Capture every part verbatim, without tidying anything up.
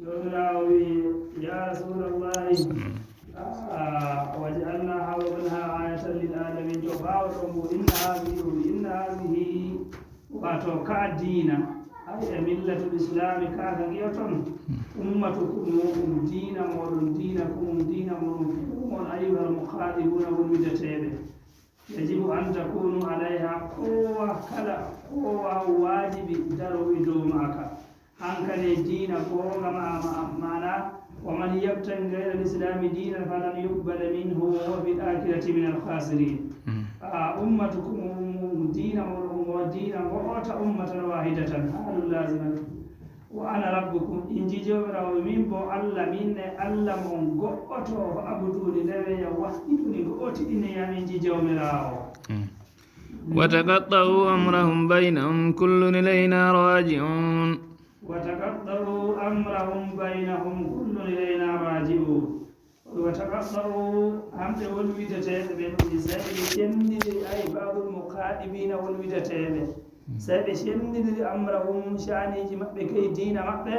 Joomiraawo wi'i, "Yaa Rasuulallahi, a, waj'alnaaha wa ibnaha aayatan lil aalamiin." To ɓaawo ɗon bo, "Inna haazihi, inna haazihi," wato ka diina, ay e millatul islaami ka ka ngi'oton, "ummatukum, diina mooɗon, diinakum, diina mooɗon, fuu mon, ayyuhal mukhaaɗibuuna, won wi'eteeɓe." Yajibu an takunu alayha, kowa kala, kowa waajibi darowi dow maaka. Hankane diina goonga ma, ma, maana, "Wa man yabtaghi ghayra al-islami dinan falan yuqbala minhu wa huwa fil akhirati min al-khasirin." Mm. A, ummatukum, diina mooɗon ngo diina ngo'ota, ummatan wahidatan, halun laziman. "Wa ana rabbukum," inji Joomiraawo, "Min bo Allah, min ne Allah mon go'oto, fa'buduni, ndeweya, wahiduni, go'otidine yam," inji Joomiraawo. Mm. وتقطعوا أمرهم بينهم كل إلينا راجعون. "Wa taqatta'u amrahum baynahum kullun ilayna raji'un." "Wa taqatta'u," hamɓe won wi'eteeɓe ɓen, sey ɓe senndindiri, ay, ba'dul mukhaaɗibiina won wi'eteeɓe. Sey ɓe senndindiri, "amrahum," sha'aniiji maɓɓe, kay diina maɓɓe,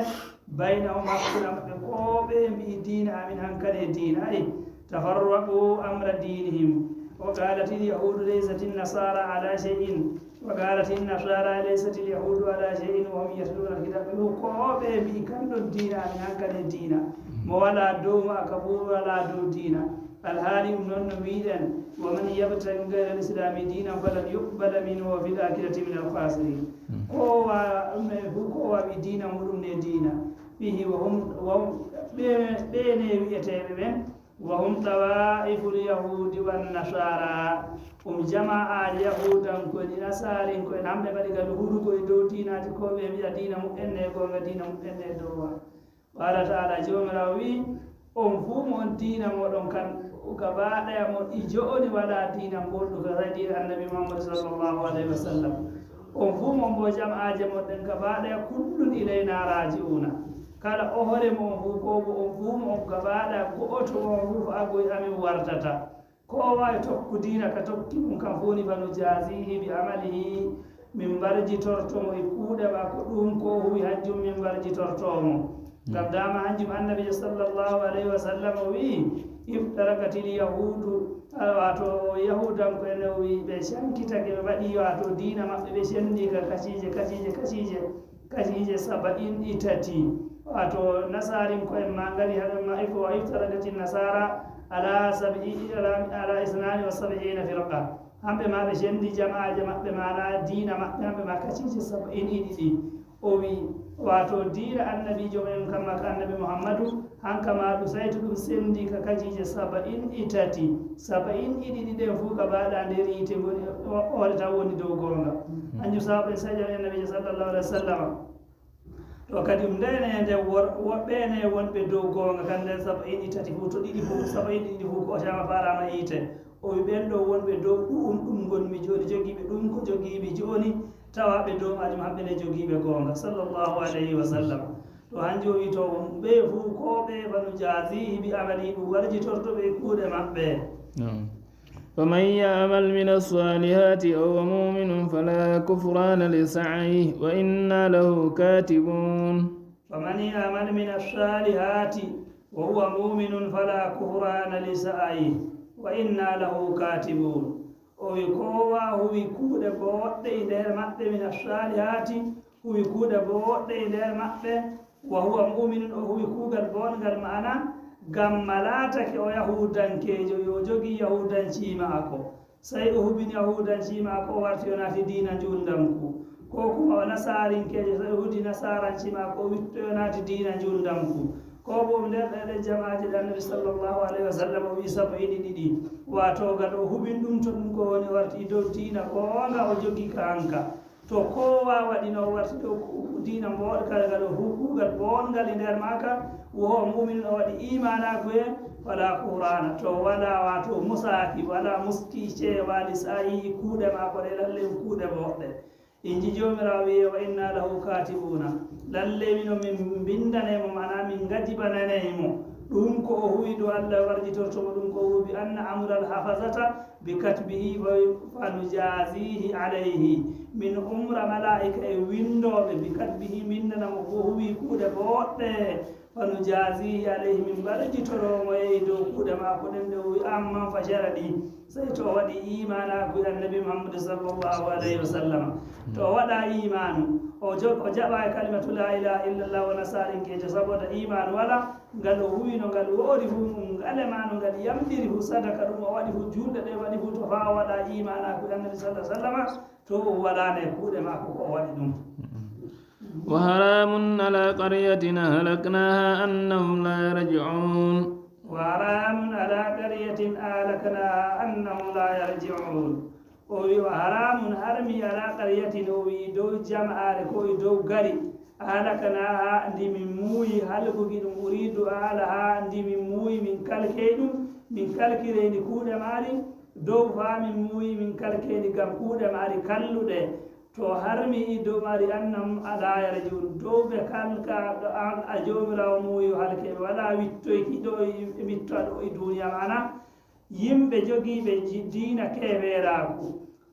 "baynahum," hakkunde maɓɓe, ko ɓe mbi'i diina amin hankane diina, ay, "tafarraqu amra diinihim, wa qalatil yahuudu laysatin nasaara ala shay'in, wa qalatin nasaara laysatil yahuudu ala shay'in wa hum yatluuna al-kitaab." Ɗum ko ɓe mbi'i kan ɗon diina amin hankane diina. Mo walaa dow maaka fuu walaa dow diina. Alhaali ɗum non no mbi'en, "Wa man yabtaghi ghayra al-islaami diinan falan yuqbala minhu wa huwa fil aakhirati minal khaasiriin." Kowa, ɗum ne fuu kowa wi'i diina muuɗum ne diina. Fihi wa hum, wa hum, ɓe, ɓe ne wi'eteeɓe ɓen, "Wa hum tawaa'iful yahuudi wan nasaara." Ɗum jama'aaje yahuudanko'en e nasaarinko'en, hamɓe mbaɗi ka luhurugo e dow diinaaji, ko ɓe mbi'a diina muɓɓen ne goonga, diina muɓɓen ne dowa. Qaala ta'aala, Joomiraawo wi'i, "On fuu mo on diina mooɗon kan, gaba ɗaya mo ɗi jo'oni walaa diina mbolɗu ka, sey diina Annabi Muhammad sallallahu alayhi wa sallam. On fuu mo on bo jama'aaje mon ɗen gaba ɗaya, kullun ilayna raaji'uuna." Kala o hore mo on fuu, ko bo on fuu mo on gaba ɗaya, go'oto mo on fuu, fa agoy amin wartata. Ko waawi tokku diina ka tokki mum kan fuu ni, fa nujaazihi bi amalihi, min mbarjitorto mo e kuuɗe maako, ɗum ko o huwi hanjum min mbarjitorto mo. Ngam dama hanjum Annabiijo sallallahu alayhi wa sallam o wi'i, "Iftarakatil yahuudu," a, waato yahuudanko'en o wi'i ɓe cankitake, ɓe mbaɗi waato diina maɓɓe, ɓe sendi ka kasiije, kasiije, kasiije. Kasiije saba'in e tati. Waato nasaarinko'en ma ngari haɓe ma ifo, iftarakatin nasaara ala sab'i, ala, ala isnaani wa sab'iina firqa. Hamɓe ma ɓe sendi jama'aaje maɓɓe, maana diina maɓɓe, hamɓe ma kasiije saba'in e ɗiɗi. O wi, waato diina Annabiijo men kamma ka Annabi Muhammadu, hanka ma ɗum saytu ɗum sendi ka kasiije saba'in e tati. Saba'in e ɗiɗi ɗen fuu gaba ɗaya nder yiite ngoni, o-, hoore tan woni dow goonga. Hanjum sababu en saƴan Annabiijo sallallahu alayhi wa sallam. To kadi ɗum nde ne nde wor-, woɓɓe ne wonɓe dow goonga kan nder saba'in e tati fuu, to ɗiɗi fuu, saba'in e ɗiɗi fuu ko o tama faaraama yiite. O wi ɓen ɗo wonɓe dow ɗu'um, ɗum ngonmi jooni, jogiiɓe ɗum ko jogiimi jooni, tawa ɓe dow maajum hamɓe ne jogiiɓe goonga, sallallahu alayhi wa sallam. To hanjum o wi to ɓe fuu ko ɓe, fa nujaazihi bi amali, ɗum warjitorto ɓe kuuɗe maɓɓe. Naam. فمن يعمل من الصالحات وهو مؤمن فلا كفران لسعيه وإنا له كاتبون. فمن يعمل من الصالحات وهو مؤمن فلا كفران لسعيه وإنا له كاتبون. O wi, kowa huwi kuuɗe boɗɗe e nder maɓɓe, mina saalihaati, huwi kuuɗe boɗɗe e nder maɓɓe, wa huwa mu'minun, o huwi kuugal bongal, ma'ana, ngam ma laatake o yahuudankeejo, yo o jogii yahuudanci maako. Sey o hubini yahuudanci maako, o warti o naati diina njuulndamku. Ko kuma o nasaarinkeejo, sey o hudi nasaaranci maako, o witto o naati diina njuulndamku. Ko bo nder ɗe, ɗe jama'aaje ɗe Annabi sallallahu alayhi wa sallam o wi'i saba'in e ɗiɗi. Waato, ngal o hubin ɗum, to ɗum ko woni o warti dow diina goonga, o jogi ka hanka. To kowa waɗi no o warti dow ku-, diina mboɗ-, kala ngal o hu-, kuugal bongal e nder maaka, wo o mu'min o waɗi iimaanaaku e, fala kufraana, to wala, waato musaaki, wala muski ceewaali saa'i kuuɗe maako ɗe, lalle kuuɗe boɗɗe. Inji Joomiraawo wi'e, "Wa inna lahu kaatibuuna." Lalle mino min mbindanay mo, maana min ngadibananay mo. Ɗum ko o huwi ɗo Allah warjitorto mo ɗum ko huwi, bi anna amral hafazata bi katbihi fa, fa nujaazihi alayhi. Min umra malaa'ika e winndooɓe bi katbihi, mbinndana mo ko huwi kuuɗe boɗɗe. فنجازيه عليه, min mbarjitoro mo e dow kuuɗe maako ɗen ɗe o wi amman fajara ɗi, sey to o waɗi iimaanaaku e Annabi Muhammadu sallallahu alayhi wa sallam. To o waɗa iimaanu, o jo-, o jaɓa e kalimatu laa ilaaha illallah wa nasaarinkeejo, saboda iimaanu wala, ngal o huwino ngal woori fu, ɗum ngale maano ngal yamɗiri fu, sadaka ɗum o waɗi fu, juulɗe ɗe waɗi fu, to faa o waɗa iimaanaaku e Annabi sallallahu alayhi wa sallam, to o waɗaano e kuuɗe maako ko o waɗi ɗum. وحرام على قرية أهلكناها أنهم لا يرجعون. وحرام على قرية أهلكناها أنهم لا يرجعون. O wi, وحرام, harmi, على قرية, o wi dow jama'aare ko e dow gari, أهلكناها, ndi min muuyi halkuki ɗum, أريد أهلكها, ndi min muuyi min kalkey ɗum, min kalkirey ndi kuuɗe maari, dow faa min muuyi min kalkey ndi ngam kuuɗe maari kalluɗe. To harmi e dow maari, أنهم لا يرجعون, dow ɓe kalkaaɗo an a Joomiraawo muuyo halkey ɓe, walaa wittoyki ɗo e, e wittowa ɗo e duuniya, maana yimɓe jogiiɓe ji-, diina keefeeraaku.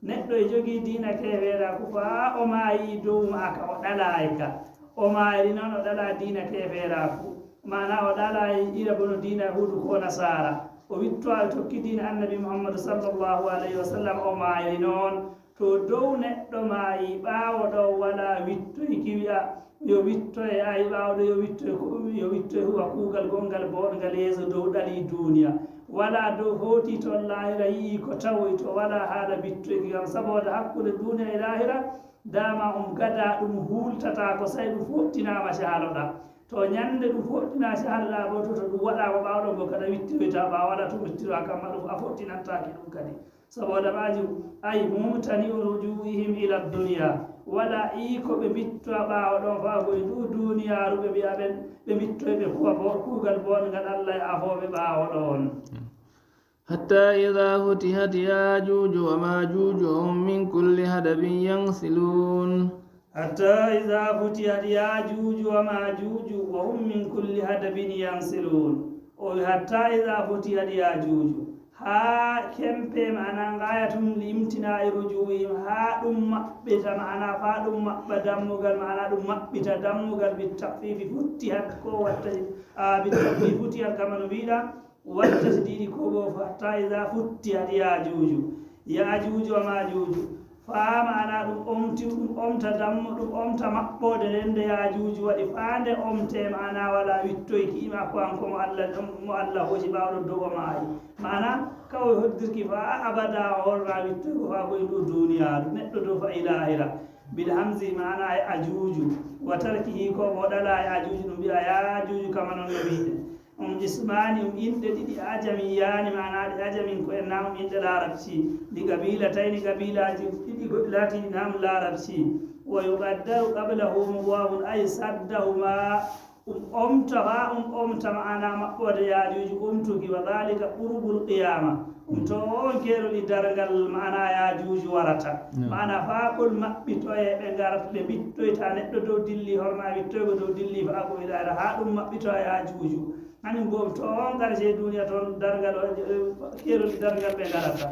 Neɗɗo e jogii diina keefeeraaku faa o maayi dow maaka, o ɗalaay ka. O maayri noon o ɗalaa diina keefeeraaku. Maana o ɗalaay ira bono diina Yahuudu koo Nasaara. O wittowa o tokki diina Annabi Muhammadu sallallahu alayhi wa sallam, o maayri noon. To dow neɗɗo maayi, ɓaawo ɗo walaa wittoyki wi'a yo wittoye, ay, ɓaawo ɗo yo wittoye ko, yo wittoye huwa kuugal gonngal booɗngal yeeso dow ɗalii duuniya. Walaa dow hooti toon laahira yi'i ko tawoy to, walaa haala wittoyki kam, saboda hakkunde duuniya e laahira, daama um gada ɗum huultataako, sey ɗum fottinaama cahaloɗaa. To ñande ɗum fottinaama cahaloɗaa goo, to, to ɗum waɗaama ɓaawo ɗon goo, kada wittoyta ɓaawo, walaa to wittiraa kam, ma ɗum a fottinantaake ɗum kadi. Saboda maajum, ay, ممتنع رجوعهم إلى الدنيا. Walaa iko ɓe mbittowa ɓaawo ɗon faa ko e nduu duuniyaaru ɓe mbi'a ɓen, ɓe mbittoy ɓe kuwa bo-, kuugal boonngal Allah e afooɓe ɓaawo ɗon. حتى إذا فتحت ياجوج وماجوج وهم من كل حدب ينسلون. حتى إذا فتحت ياجوج وماجوج وهم من كل حدب ينسلون. O wi, حتى إذا فتحت ياجوج. Haa kempe, maana, غاية الامتناع رجوعهم, haa ɗum maɓɓita, maana, faa ɗum maɓɓa dammugal, maana, ɗum maɓɓita dammugal, بالتخفيف, فتحت, ko watta, a, بالتخفيف, فتحت, kama no mbiɗa, والتشديد, ko bo, حتى إذا فتحت ياجوج. Yaajuuju wa Maajuuju. Faa maana ɗum omti, ɗum omta dammu, ɗum omta maɓɓoode nden nde Yaajuuju waɗi, faa nde omtee, maana walaa wittoyki ima ko an ko mo Allah, mo Allah hooci ɓaawo ɗon dow o maayi. Maana kawai hoddirki faa abada o horraa wittoygo faa ko e nduu duuniyaaru, neɗɗo dow faa e laahira. Bil hamzi maana e ajuuju. Wa tarkihi ko mo ɗala e ajuuju ɗum mbi'a Yaajuuju kama non no wi'e. Um ismaani, um inɗe ɗiɗi ajamiyaani, maanaa ɗe ajamin ko en, naa um inɗe laarabci. Li qabiilatayni, qabiilaaji ɗiɗi goɗɗi laatiiɗi naa um laarabci. Wa yuqaddaru qablahu mudafun ay saddahuma, um omta faa um omta maanaa maɓɓoode Yaajuuju omtuki, wa dhalika qurbul qiyaama. Um to on keerol e darngal maanaa Yaajuuju warata. Maanaa faa kol maɓɓitoyee ɓe ngarata ɓe mbittoyta neɗɗo dow dilli hormaa wittoygo dow dilli faa ko wiɗaara haa ɗum maɓɓitoya Yaajuuju. Hanin goo to on karshe duuniya toon darngal o, keerol darngal ɓe ngarata.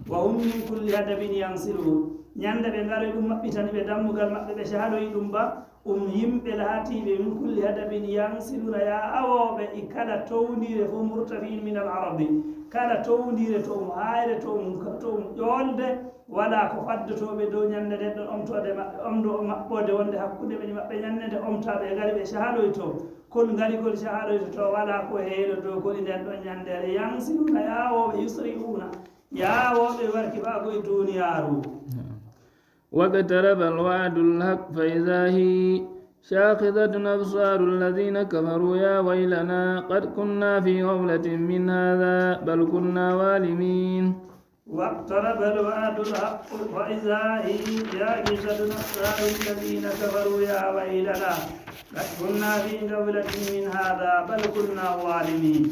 Wa hum min kulli hadabin yansilun. Ñande ɓe ngaroy ɗum maɓɓitani ɓe dammugal maɓɓe ɓe cahaloyi ɗum ba, um yimɓe laatiiɓe min kulli hadabin yansiluna yaawooɓe e kala towndiire fof murtafiin min al ardi. Kala towndiire to um haayre to um, to um ƴoolde, walaa ko faddotoo ɓe dow ñande nden ɗon omtoode maɓɓe, omdo maɓɓoode wonde hakkunde ɓe e maɓɓe ñande nde omtaa ɓe ngari ɓe cahaloy to. Kol ngari kol cahaloyto to, walaa ko heelotoo kol e nden ɗon ñandeere. Yansiluna, yaawooɓe, yusri'una, yaawooɓe warki faa ko e duuniyaaru. واقترب الوعد الحق فإذا هي شاخصة أبصار الذين كفروا يا ويلنا قد كنا في غفلة من هذا بل كنا ظالمين. واقترب الوعد الحق فإذا هي شاخصة أبصار الذين كفروا يا ويلنا قد كنا في غفلة من هذا بل كنا ظالمين.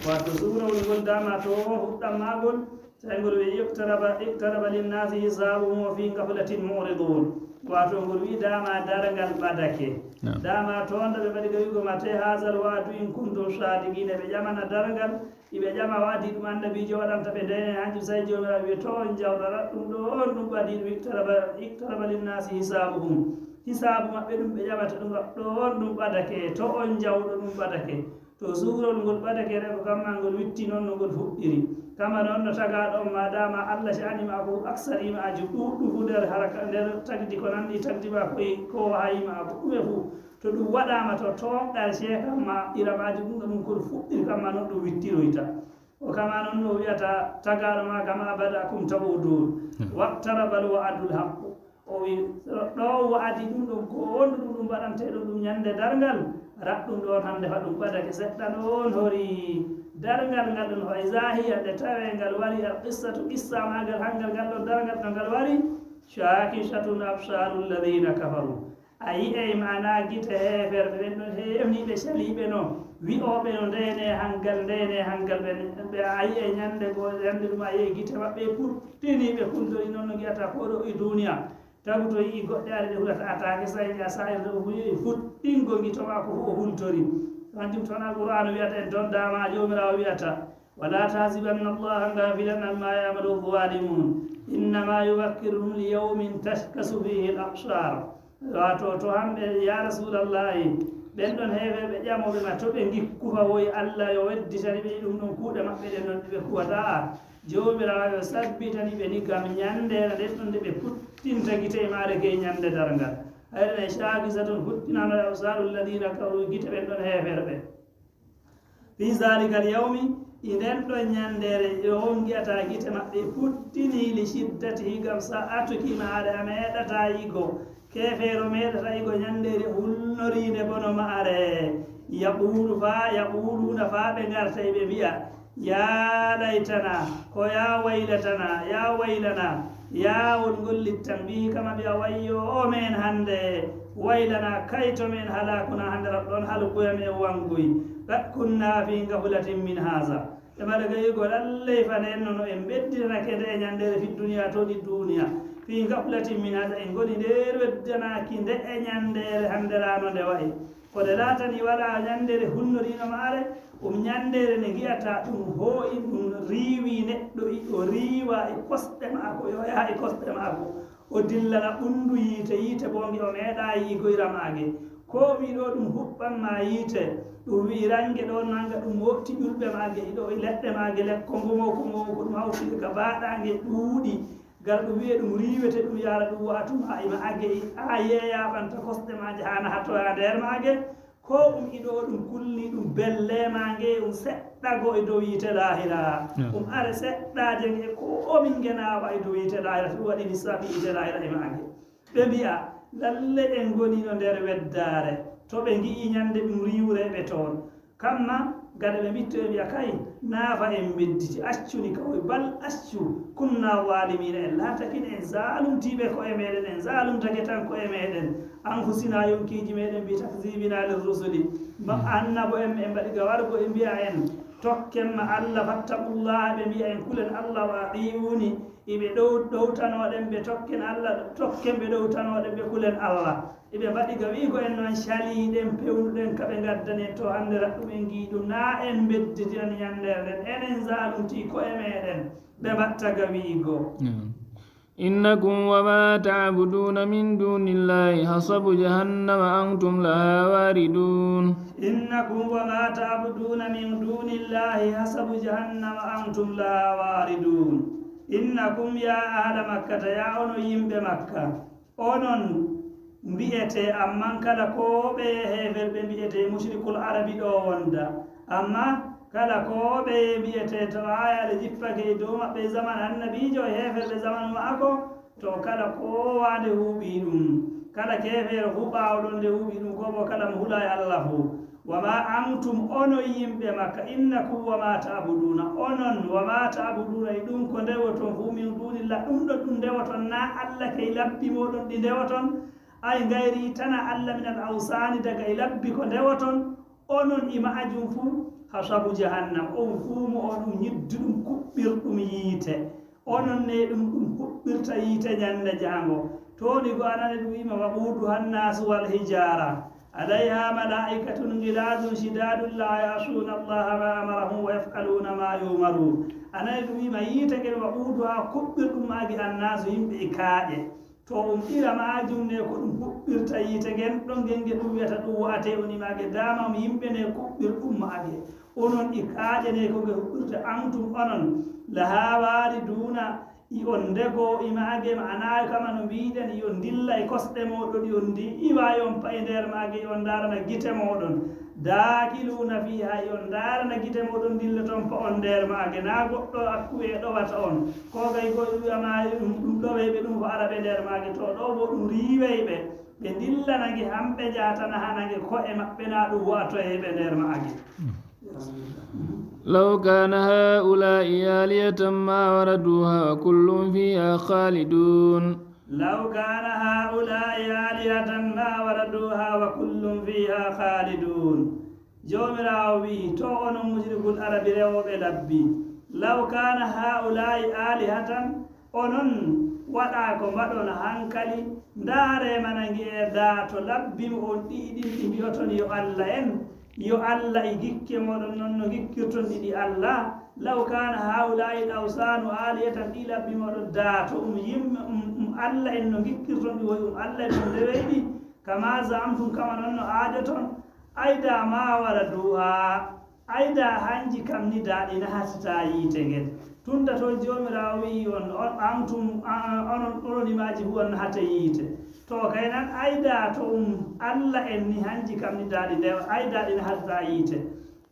Wato suurawol ngol dama to fuɗɗam maagol, sey ngol wi'i, اقترب، اقترب للناس حسابهم وهم في غفلة معرضون. Wato ngol wi'i dama darngal ɓadake. Dama to nde ɓe mbaɗi ka wi'ugo متى هذا الوعد إن كنتم صادقين, ɓe ƴamana darngal, iɓe ƴama wa'adi ɗum annabiijo waɗanta ɓe ndene, hanjum sey Joomiraaɗo wi'i to on njawrarat ɗum ɗo on ɗum ɓadii ɗum, اقترب، اقترب للناس حسابهم. Hisaabu maɓɓe ɗum ɓe ƴamata ɗum raɗɗo on ɗum ɓadake, to on jawɗo ɗum ɓadake. To suurol ngol ɓadake, rego kamma ngol witti noon no ngol fuɗɗiri. Kama noon no tagaaɗo on ma dama Allah ca'ani ma ko aksar imaaji ɗuuɗɗu fu nder haraka, nder tagdi ko nanndi tagdi ma koy ko wahayi ma ko ɗume fu. To ɗum waɗaama to toon ƙarshe kamma iramaaji ɗum ɗo ɗum kon fuɗɗiri kamma noon ɗum wittiroyta. O kama noon no wiyata tagaaɗo ma kama abada kum ta'udun. Waqtarabal wa'dul haqqu. O wi ɗo wa'adi ɗum ɗum ko on ɗum ɗum mbaɗanteɗo ɗum ñande darngal. Raɗɗum ɗon hannde fa ɗum ɓadake seɗɗa ɗon hori darngal ngal ɗon fa iza hiya nde tawe ngal wari al qissatu qissa magal hangal ngal ɗon darngal ɗo ngal wari. Shakishatun absarul ladina kafaru. A yi'ay maana gite heeferɓe ɓen ɗon heewniiɓe caliiɓe no wi'ooɓe no ndene hangal ndene hangal ɓen ɓe a yi'ay ñande goo ñande ɗum a yi'ay gite maɓɓe puttiniiɓe kultori noon no ngi'ata ko ɗo e duuniya. Tagu to yi'i goɗɗe ari ɗe hulata ataake sayni a sa'ir ɗo huyi fuɗɗingo ngito maako fu o hultori. Kanjum toon alqur'aanu wi'ata en toon dama joomiraawo wi'ata. Wala tahsibanna Allaha ghafilan amma ya'malu dhalimun innama yuwakkiruhum li yawmin tashkasu fihi al absar. Wato to hamɓe ya rasulallahi ɓen ɗon heeferɓe ƴamooɓe ma to ɓe ngikku fa woy Allah yo wedditani ɓe ɗum ɗon kuuɗe maɓɓe ɗen ɗon ɗe ɓe kuwata a. Joomiraawo yo sabbitani ɓe ni gam ñandeere nden ɗon nde ɓe puttinta gite e maare gey ñande darngal. Hayre nay shaakisatun huttinano e absarul ladina kafaru gite ɓen ɗon heeferɓe. Fi zalikal yawmi, e nden ɗon ñandeere ɗo on ngi'ata gite maɓɓe puttini li shiddatihi gam sa'atuki maare a meeɗata yigo. Keefeero meeɗata yigo ñandeere hulnoriinde bono maare. Yaquulu fa yaquuluuna fa ɓe ngarta e ɓe mbi'a. Yaa laytana, ko yaa waylatana, yaa waylana, yaa won ngol littan ɓii kama ɓe a wayyo o men hannde, waylana kayto men halakuna hannde raɗɗon halkuya men wanguy, qad kunna fi gaflatin min haza. Ɓe mbaɗa gayugo lallay fa nen no en ɓedditanake nde e ñanndere fi duniya to ɗi duniya, fi gaflatin min haza en ngoni nder weddanaaki nde e ñanndere hannde raano nde wa'i. Ko nde laatani walaa ñannde nde hulnoriino maare, um ñanndeere nde ngi'ata ɗum hoo'i, ɗum riiwi neɗɗo, o riiwa e kosɗe maako, o yaha e kosɗe maako, o dillana ɓunndu yiite, yiite boo nge o meeɗaa yi'igo ira maage. Ko o wi'i ɗo ɗum huɓɓan ma yiite, ɗum wi'i rannge ɗo nannga ɗum woɗti ƴulɓe maage ɗiɗo e leɗɗe maage, lekko ngo mawko mawko ɗum hawti ka baaɗaange ɗuuɗi. Gal ɗum wi'e ɗum riiwete, ɗum yaara ɗum wa'atu ma e maage, a yeeya ɓanta kosɗe maaje haa nahato haa nder maage. Ko ɗum iɗo ɗum kulni ɗum belle maage, ɗum seɗɗa go e dow yiite laahira. Ɗum are seɗɗaaje nge ko omin ngenawa e dow yiite laahira, to ɗum waɗi lissafi yiite laahira e maage. Ɓe mbi'a, lalle en ngonino nder weddaare, to ɓe ngi'i ñande ɗum riiwre ɓe toon. Kamma gada ɓe mbittoo ɓe mbi'a, kay, naafa en mbedditi, accu ni kaway, bal accu, kunna zaalimiina, en laatakin en zaalumtiiɓe ko'e meeɗen, en zaalumtake tan ko'e meeɗen, anfusinaa, yonkiiji meeɗen, bi takzibina lir rusuli, ma annabo en, en mbaɗi ga wargo e mbi'a en, tokken ma Allah, fattaqullaha, ɓe mbi'a en kulen Allah, wa ati'uuni, iɓe ɗow-, ɗowtanooɗen ɓe tokken Allah, tokken ɓe ɗowtanooɗen ɓe kulen Allah. Iɓe mbaɗi ga wi'igo en noon caliiɗen, pewnuɗen ka ɓe ngaddani en to hannde raɗɗum en ngi'i ɗum, naa en mbeddidinan ñanndeere nden, enen zaalumtii ko'e meeɗen, ɓe mbaɗta ga wi'igo. Innakum wa ma ta'buduna min dunillahi hasabu jahannama antum laha waridun. Innakum wa ma ta'buduna min dunillahi hasabu jahannama antum laha waridun. Innakum ya ahla Makkata, ya ono yimɓe Makka, onon mbi'ete, amman kala ko ɓe heeferɓe mbi'ete, mushrikul arabi ɗo wonda. Amma kala ko ɓe mbi'ete, to aayaare jippake e dow maɓɓe zaman annabiijo e heeferɓe zamanu ma'ako, to kala ko waande huuɓi ɗum, kala keefeero fu ɓaawo ɗon nde huuɓi ɗum, ko bo kala mo hulaay Allah fu. Wa ma antum, onon yimɓe Makka, innakum wa ma ta'buduna, onon wa ma ta'buduna, e ɗum ko ndewoton fu, min dunillah, ɗum ɗon ɗum ndewoton, na Allah kay labbi moɗon ɗi ndewoton, ay ngayri tana Allah min al awsani, daga e labbi ko ndewoton, onon e ma'ajum fu, hasabu jahannam, on fu mo on ɗum ñidduɗum kuɓɓirɗum yiite. Onon ne ɗum ɗum huɓɓirta yiite ñande jaango. Tooni go anani ɗum wi'ima waquuduha annaasu wal hijaara. Alayha malaa'ikatun ghilaadun shidaadun laa ya'suuna Allaha maa amarahum wa yaf'aluuna maa yu'maruun. Anani ɗum wi'ima yiite ngen waquuduha kuɓɓirɗum maage annaasu yimɓe e kaaƴe. To ɗum ira maajum ne ko ɗum huɓɓirta yiite ngen, ɗon ngen nge ɗum wiyata ɗum wa'ate on imaage, dama on yimɓe ne kuɓɓir ɗum maage. Onon ɗi kaaƴe ne ko nge huɓɓirta, antum onon, laha waariduuna, i on ndego imaage, ma'ana kama no mbiɗen, i on ndilla e kosɗe mooɗon, i on ndi iwa, i on pa'i nder maage, i on ndarana gite mooɗon. Daakiluuna fiiha, i on ndarana gite mooɗon ndilla ton pa'on nder maage. Na goɗɗo akkuwe ɗowata on. Ko gay go wiyama ɗum, ɗum ɗoweyɓe ɗum fo araɓe nder maage. To ɗo bo ɗum riiweyɓe. Ɓe ndillana nge, hamɓe njatana hana nge ko'e maɓɓe, na ɗum wa'atoyeyɓe nder maage. لو كان هؤلاء آلهة ما وردوها وكل فيها خالدون. لو كان هؤلاء آلهة ما وردوها وكل فيها خالدون. Joomiraawo wi'i, to onon mushrikul arabi rewooɓe labbi, law kana haa'ulaa'i aalihatan, onon waɗa ko mbaɗon hankali, ndaare mana ngi'e da to labbi mo on ɗi'i ɗin ɗi mbi'oton yo Allah en, yo Allah e gikke mooɗon non no gikkirton ɗi ɗi Allah. Law kana haa'ulaa'i al-awsaanu aalihatan, ɗi labbi mooɗon da to um yimɓe, um, um Allah en no gikkirton ɗi, woy um Allah en no ndeweyɗi, kama za'amtum, kama non no aajoton, ay da ma waraduha, ay da hanji kam ni da ɗi nahatataa yiite ngen. Tunda to Joomiraawo wi'i on, on antum, a-, a-, onon, onon imaaji fu on nahate yiite. To kay nan, ay da to um Allah en ni hanji kam ni da ɗi ndewa, ay da ɗi nahatataa yiite.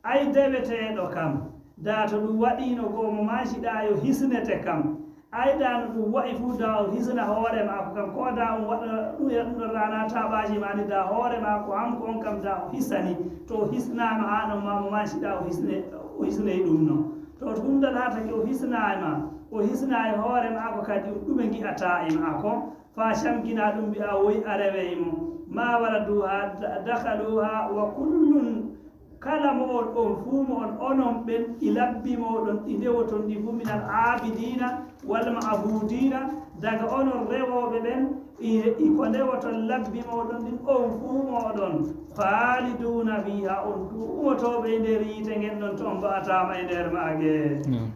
Ay deweteeɗo kam, da to ɗum waɗiino goo mo manciɗaa yo hisnete kam. Ay da no ɗum wa'i fu da o hisna hoore maako kam, ko da on waɗa ɗum e ɗum ɗon rana taɓaaji ma ni da hoore maako hanko on kam da o hisani. To o hisnaama an on ma mo manciɗaa o hisne, o hisney ɗum non. To tunda laatake o hisnaama, o hisna e hoore maako kadi ɗum ɗume ngi'ataa e maako. Faa camkina ɗum mbi'a woy a rewey mo. Ma waraduha da-, dakhaluha wa kullun, kala mo on, on fuu mo on, onon ɓen, i labbi mooɗon, ɗi ndewoton ɗi fuu, minal aabidiina wal ma'buudiina, daga onon rewooɓe ɓen, i, i ko ndewoton labbi mooɗon ɗin, on fuu mooɗon, khaaliduuna fiiha, on ɗuuɗotooɓe e nder yiite ngen ɗon, to on mba'ataama e nder maage. Naam.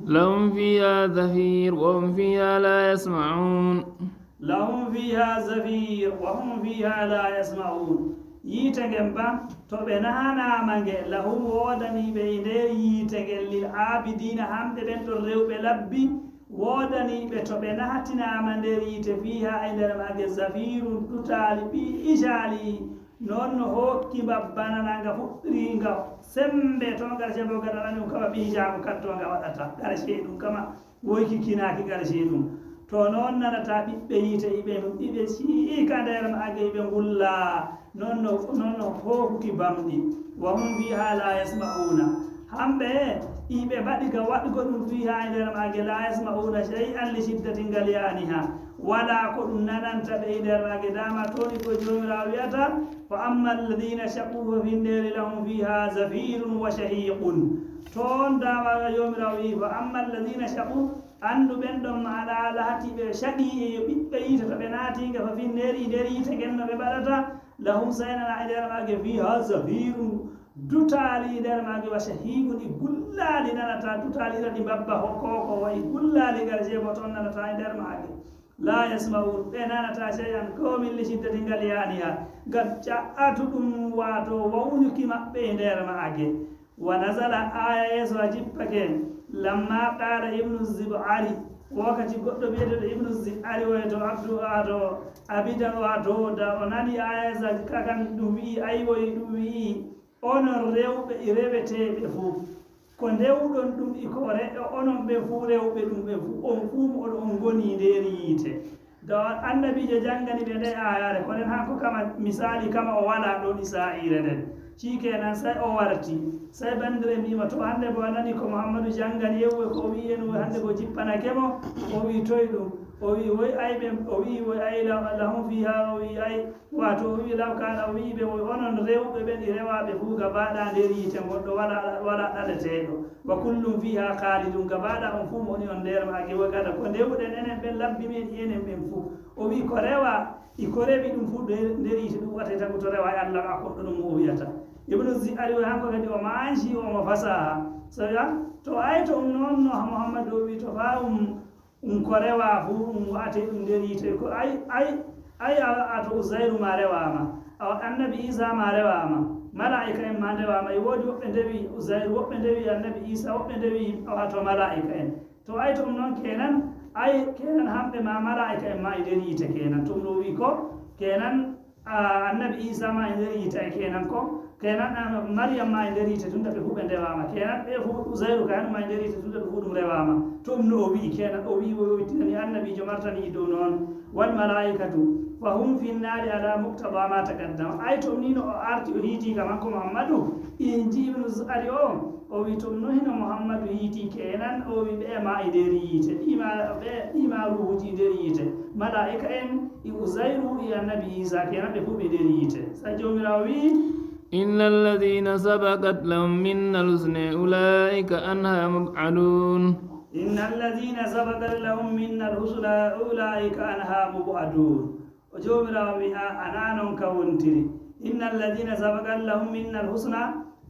لهم فيها زفير وهم فيها لا يسمعون. لهم فيها زفير وهم فيها لا يسمعون. Yiite ngen ba, to ɓe nahanaama nge, lahum woodanii ɓe e nder yiite ngen, lil aabidiina, hamɓe ɓen ɗon rewɓe labbi, woodanii ɓe to ɓe nahatinaama nder yiite, fiiha e nder maage, zafiirun, dutaali, ɓii ijaali, non no hokki mbabba nana nga fuɗɗiri nga sembe to nga jabo ga nana ɗum kama ɓii jaamu katto nga waɗata, ƙarshe ɗum kama woyki kinaaki ƙarshe ɗum. To non nanata ɓiɓɓe yiite iɓe, iɓe ci'i ka nder maage iɓe ngulla, non no, non no hookuki bamɗi. Wa hum fiha la yasma'una. Hamɓe iɓe mbaɗi ka waɗugo ɗum fiha e nder maage, la yasma'una shay'an li shiddati ngalyaniha. Wala ko ɗum nananta ɓe e nder maage. Dama toni ko Joomiraawo wi'ata, fa amma alladhina shaqu fa finneeri lahum fiha zafirun wa shahiqun. Toon dama Joomiraawo wi'i, fa amma alladhina shaqu, anndu ɓen ɗon maana lahati ɓe shaqii'en yo ɓiɓɓe yiite, to ɓe naati nga fa finneeri e nder yiite ngen no ɓe mbaɗata, lahum saynana e nder maage fiha zafirun, dutaali e nder maage wa shahiqun e gullaali nanata, dutaali ira ɗi mbabba ho-, koko wa e gullaali ngal jebo toon nanata e nder maage. La yasma'un, ɓe nanata shay'an, ko min li shiddati ngalyaniha, ngam ca'atuɗum, waato wawñuki maɓɓe e nder maage. Wa nazala, aya yeeso a jippake, lamma qala Ibnu Zib'ari, wakati goɗɗo biyeteɗo Ibnu Zib'ari woy to Abdu, a to Abida, wa to da o nani aya yeeso a jikka kan ɗum wi'i, ay woy ɗum wi'i, onon rewɓe e reweteeɓe fuu, ko ndewɗon ɗum e ko re-, onon ɓe fuu rewɓe ɗum ɓe fuu, on fuu mo on, on ngoni nder yiite. Da annabiijo janngani ɓe nde aayaare, kono en hanko kama misaali kama o walaa ɗon Israa'iila nden. Shikenan, sai o warti. Sai bandire mbiima, to hannde bo a nani ko Muhammadu janngani en, woy ko o wi'i en, woy hannde bo jippanake mo, o wi'i, toy ɗum? O wi'i, woy ay ɓe, o wi'i, woy ay la-, lahum fiha, o wi'i, ay, waato o wi'i, law kana, o wi'i ɓe, woy onon rewɓe ɓen e rewaaɓe fuu gabaaɗaa nder yiite ngon ɗo walaa, walaa ɗaleteeɗo. Wa kullum fiha khalidun, gabaaɗaa on fuu mo woni on nder maage, woy kada ko ndewɗen enen ɓen labbi men e enen ɓen fuu. O wi'i ko rewa, e ko rewi ɗum fuu nder, nder yiite ɗum wata tagu to rewa e Allah ma ko ɗum o wi'ata. Ibnu Zi-, ari o hanko kadi o maanji o mo fasaha. So ya, to ay to um noon no Muhammadu o wi'i to faa um Ɗum ko rewaa fuu, ɗum wa'atee ɗum nder yiite. Ko ay, ay, ay, a, a to Uzayru ma rewaama, awa annabi Iisa ma rewaama, malaa'ika en ma ndewaama. E woodi woɓɓe ndewi Uzayru, woɓɓe ndewi annabi Iisa, woɓɓe ndewi, awa to malaa'ika en. To ay to ɗum noon keenan, ay keenan hamɓe ma malaa'ika en ma e nder yiite keenan. To ɗum ɗo wi'i ko keenan, a, annabi Iisa ma e nder yiite ay keenan ko, keenan, a, Mariyam ma e nder yiite tunda ɓe fuu ɓe ndewaama. Keenan ɓe fuu Uzayru ka ma e nder yiite tunda ɓe fuu ɗum rewaama. To ɗum no o wi'i keenan, o wi'i o yowittinani annabiijo martani e dow noon. Wal malaa'ikatu fa hum fin naari ala muqtada ma taqaddama. Ay to ɗum ni no o arti o hiiti kam hanko Muhammadu, inji ibnu Zari o, o wi'i to ɗum no hino Muhammadu hiiti keenan, o wi'i ɓe ma e nder yiite. Ɓe ma, ɓe, ɓe ma ruuhuuji e nder yiite. Malaa'ika en, e Uzayru, e annabi Iisa keenan ɓe fuu ɓe nder yiite. Sa Joomiraawo wi'i, إن الذين سبقت لهم منا الحسنى أولئك عنها مبعدون. إن الذين سبقت لهم منا الحسنى أولئك عنها مبعدون. O Joomiraawo wi'a, a, ana non ka wontiri. إن الذين سبقت لهم منا الحسنى,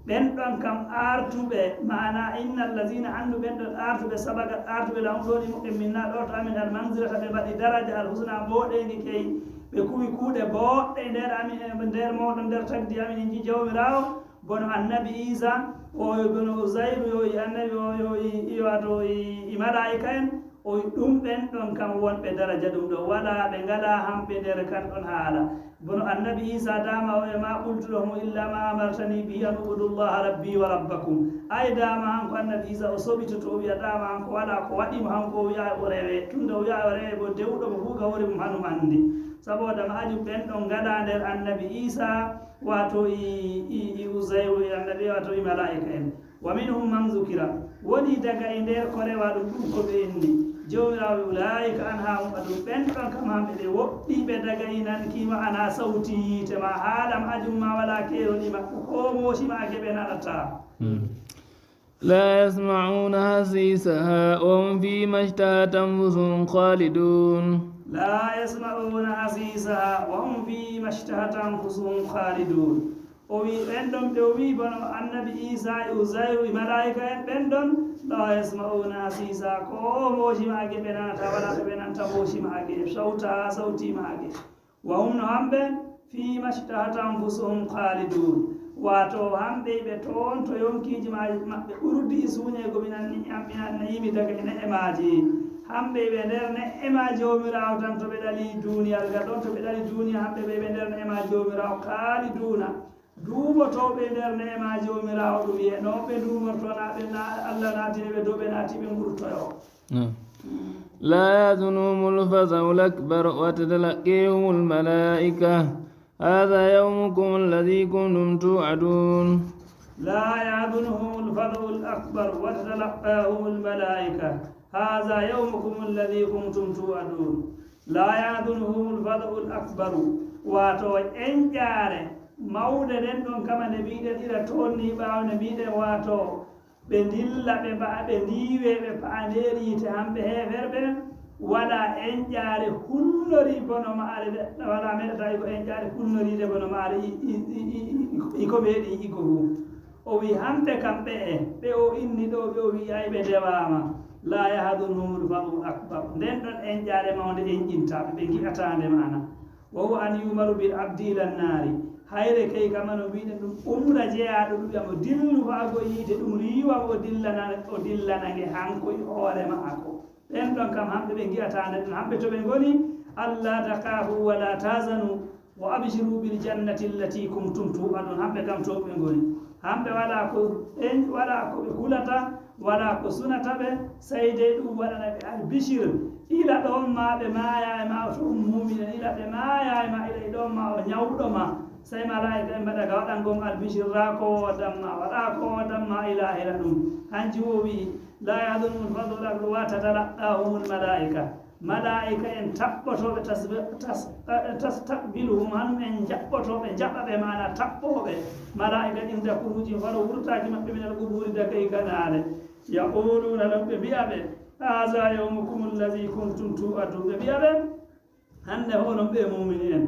ɓen ɗon kam artuɓe, maana, إن الذين, anndu ɓen ɗon artuɓe, سبقت, artuɓe, لهم, ɗon e muɓɓen, منا, ɗo to amin, المنزلة, ɓe mbaɗi daraja, الحسنى, mbooɗeeŋgi key, ɓe kuwi kuuɗe booɗɗe nder amin, e nder mooɗon, nder tagdi amin, inji Joomiraawo, bono annabi Iisa, o, bono Uzayru, yo e annabi, o, yo e, yo wato e, e malaa'ika en, o, ɗum ɓen ɗon kam wonɓe daraja ɗum ɗo, walaa, ɓe ngalaa hamɓe nder kan ɗon haala. Bono annabi Iisa daama o e ma, قلت لهم إلا ما أمرتني به أن اعبدوا الله ربي وربكم. Ay daama hanko annabi Iisa o soɓitoto, o wi'a daama hanko walaa ko waɗi mo hanko o wi'a o rewe. Tunda o wi'a o rewe bo dewɗo mo fuu ka hoore mum hanum anndi. Saboda ma'ajum ɓen ɗon ngalaa nder annabi Iisa, wato e, e, e Uzayru e annabi, wato e malaa'ika en. ومنهم من ذكر, woni daga e nder ko rewaa ɗum, ɗum ko ɓe inni. Joomiraawo wi'i, أولئك عنها مبعدون, ɓen ɗon kam hamɓe ɓe woɗɗiiɓe daga e nanki ma'ana sawti yiite ma, haala ma'ajum ma walaa keerol e maɓɓe, ko moosi maage ɓe nanataa. لا يسمعون حسيسها وهم فيما اشتهت أنفسهم خالدون. لا يسمعون حسيسها وهم فيما اشتهت أنفسهم خالدون. O wi'i, ɓen ɗon ɓe o wi'i bono annabi Iisa e Uzayru e malaa'ika en ɓen ɗon, لا يسمعون حسيسها, ko moosi maage ɓe nanataa, walaa to ɓe nanata moosi maage, sawta, sawti maage. وهم, no hamɓe, فيما اشتهت أنفسهم خالدون. Wato hamɓe ɓe toon to yonkiiji ma-, maɓɓe ɓurdi suuñeego, mi nanni, mi nanni yimi daga e ne'emaaji. Hamɓe ɓe nder ne'ema Joomiraawo tan to ɓe ɗali duuniyal ngal ɗon, to ɓe ɗali duuniya, hamɓe ɓe ɓe nder ne'ema Joomiraawo, خالدون. Duumotooɓe nder ne'ema Joomiraawo ɗum wi'e, no ɓe duumorto na ɓe na-, Allah naatini ɓe dow ɓe naati ɓe ngurtoyo. نعم. لا يحزنهم الفزع الأكبر وتتلقاهم الملائكة هذا يومكم الذي كنتم توعدون. لا يحزنهم الفزع الأكبر وتتلقاهم الملائكة هذا يومكم الذي كنتم توعدون. لا يحزنهم الفزع الأكبر. Wato enƴaare mawde nden ɗon kama nde mbiɗen ira toon ni ɓaawo nde mbiɗen wato ɓe ndilla, ɓe mba'a, ɓe ndiiwe, ɓe pa'a nder yiite hamɓe heeferɓe, walaa enƴaare hulnori bono ma'are, walaa meɗata iko enƴaare hulnoriinde bono ma'are i, i, i, i, i, i ko meeɗi iko fuu. O wi'i, hamɓe kam ɓe'e, ɓe o inni ɗo, ɓe o wi'i ay ɓe ndewaama, لا يحزنهم الفزع الأكبر. Nden ɗon enƴaare mawnde enƴintaa ɓe, ɓe ngi'ataa nde ma'ana. وهو أن يؤمر بالعبد إلى النار. Hayre kay kama no mbiɗen ɗum umra jeyaaɗo ɗum wi'a mo dillu fa'ago yiite, ɗum riiwa o dillana, o dillana nge hanko e hoore ma'ako. Ɓen ɗon kam hamɓe ɓe ngi'ataa nde ɗum, hamɓe to ɓe ngoni, ألا تخافوا ولا تحزنوا وأبشروا بالجنة التي كنتم توعدون. Hamɓe kam to ɓe ngoni. Hamɓe walaa ko ɓe, walaa ko ɓe kulata, walaa ko sunata ɓe, sey dey ɗum waɗana ɓe albishir. Ila ɗon ma ɓe maayaay ma, to ɗum muuminen, ila ɓe maayaay ma, ila e ɗon ma o ñawɗo ma. Sey malaa'ika en mbaɗa ka waɗan gon albishir, raa ko o damma, waɗaa ko o damma e laahira ɗum. Hanjum o wi'i, لا يحزنهم الفزع الأكبر وتتلقاهم الملائكة. Malaa'ika en taɓɓotooɓe tas-, tas-, eh, تستقبلهم, hanum en jaɓɓotooɓe, jaɓa ɓe, maana taɓɓooɓe. Malaa'ika en عند خروجهم, faro wurtaaki maɓɓe من القبور, daga e ganaale. يقولون, ɗon ɓe mbi'a ɓe, هذا يومكم الذي كنتم توعدون. Ɓe mbi'a ɓe, hannde hoɗon ɓe muumini en,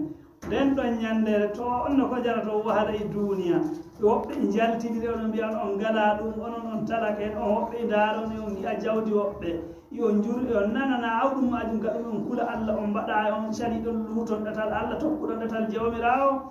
Nden ɗon ñanndeere, to on no ko jara to wahada e duuniya. Woɓɓe njaltidiri, onon mbiya on, on ngalaa ɗum, onon on talaka en, on woɓɓe ndaaron, on ngi'a jawdi woɓɓe. Yo on njuru, yo on nanana, aw ɗum maajum gaɗuɗon on kula Allah, on mbaɗa, on cali ɗon luuton ɗatal Allah, tokkuɗon ɗatal Jawmiraawo.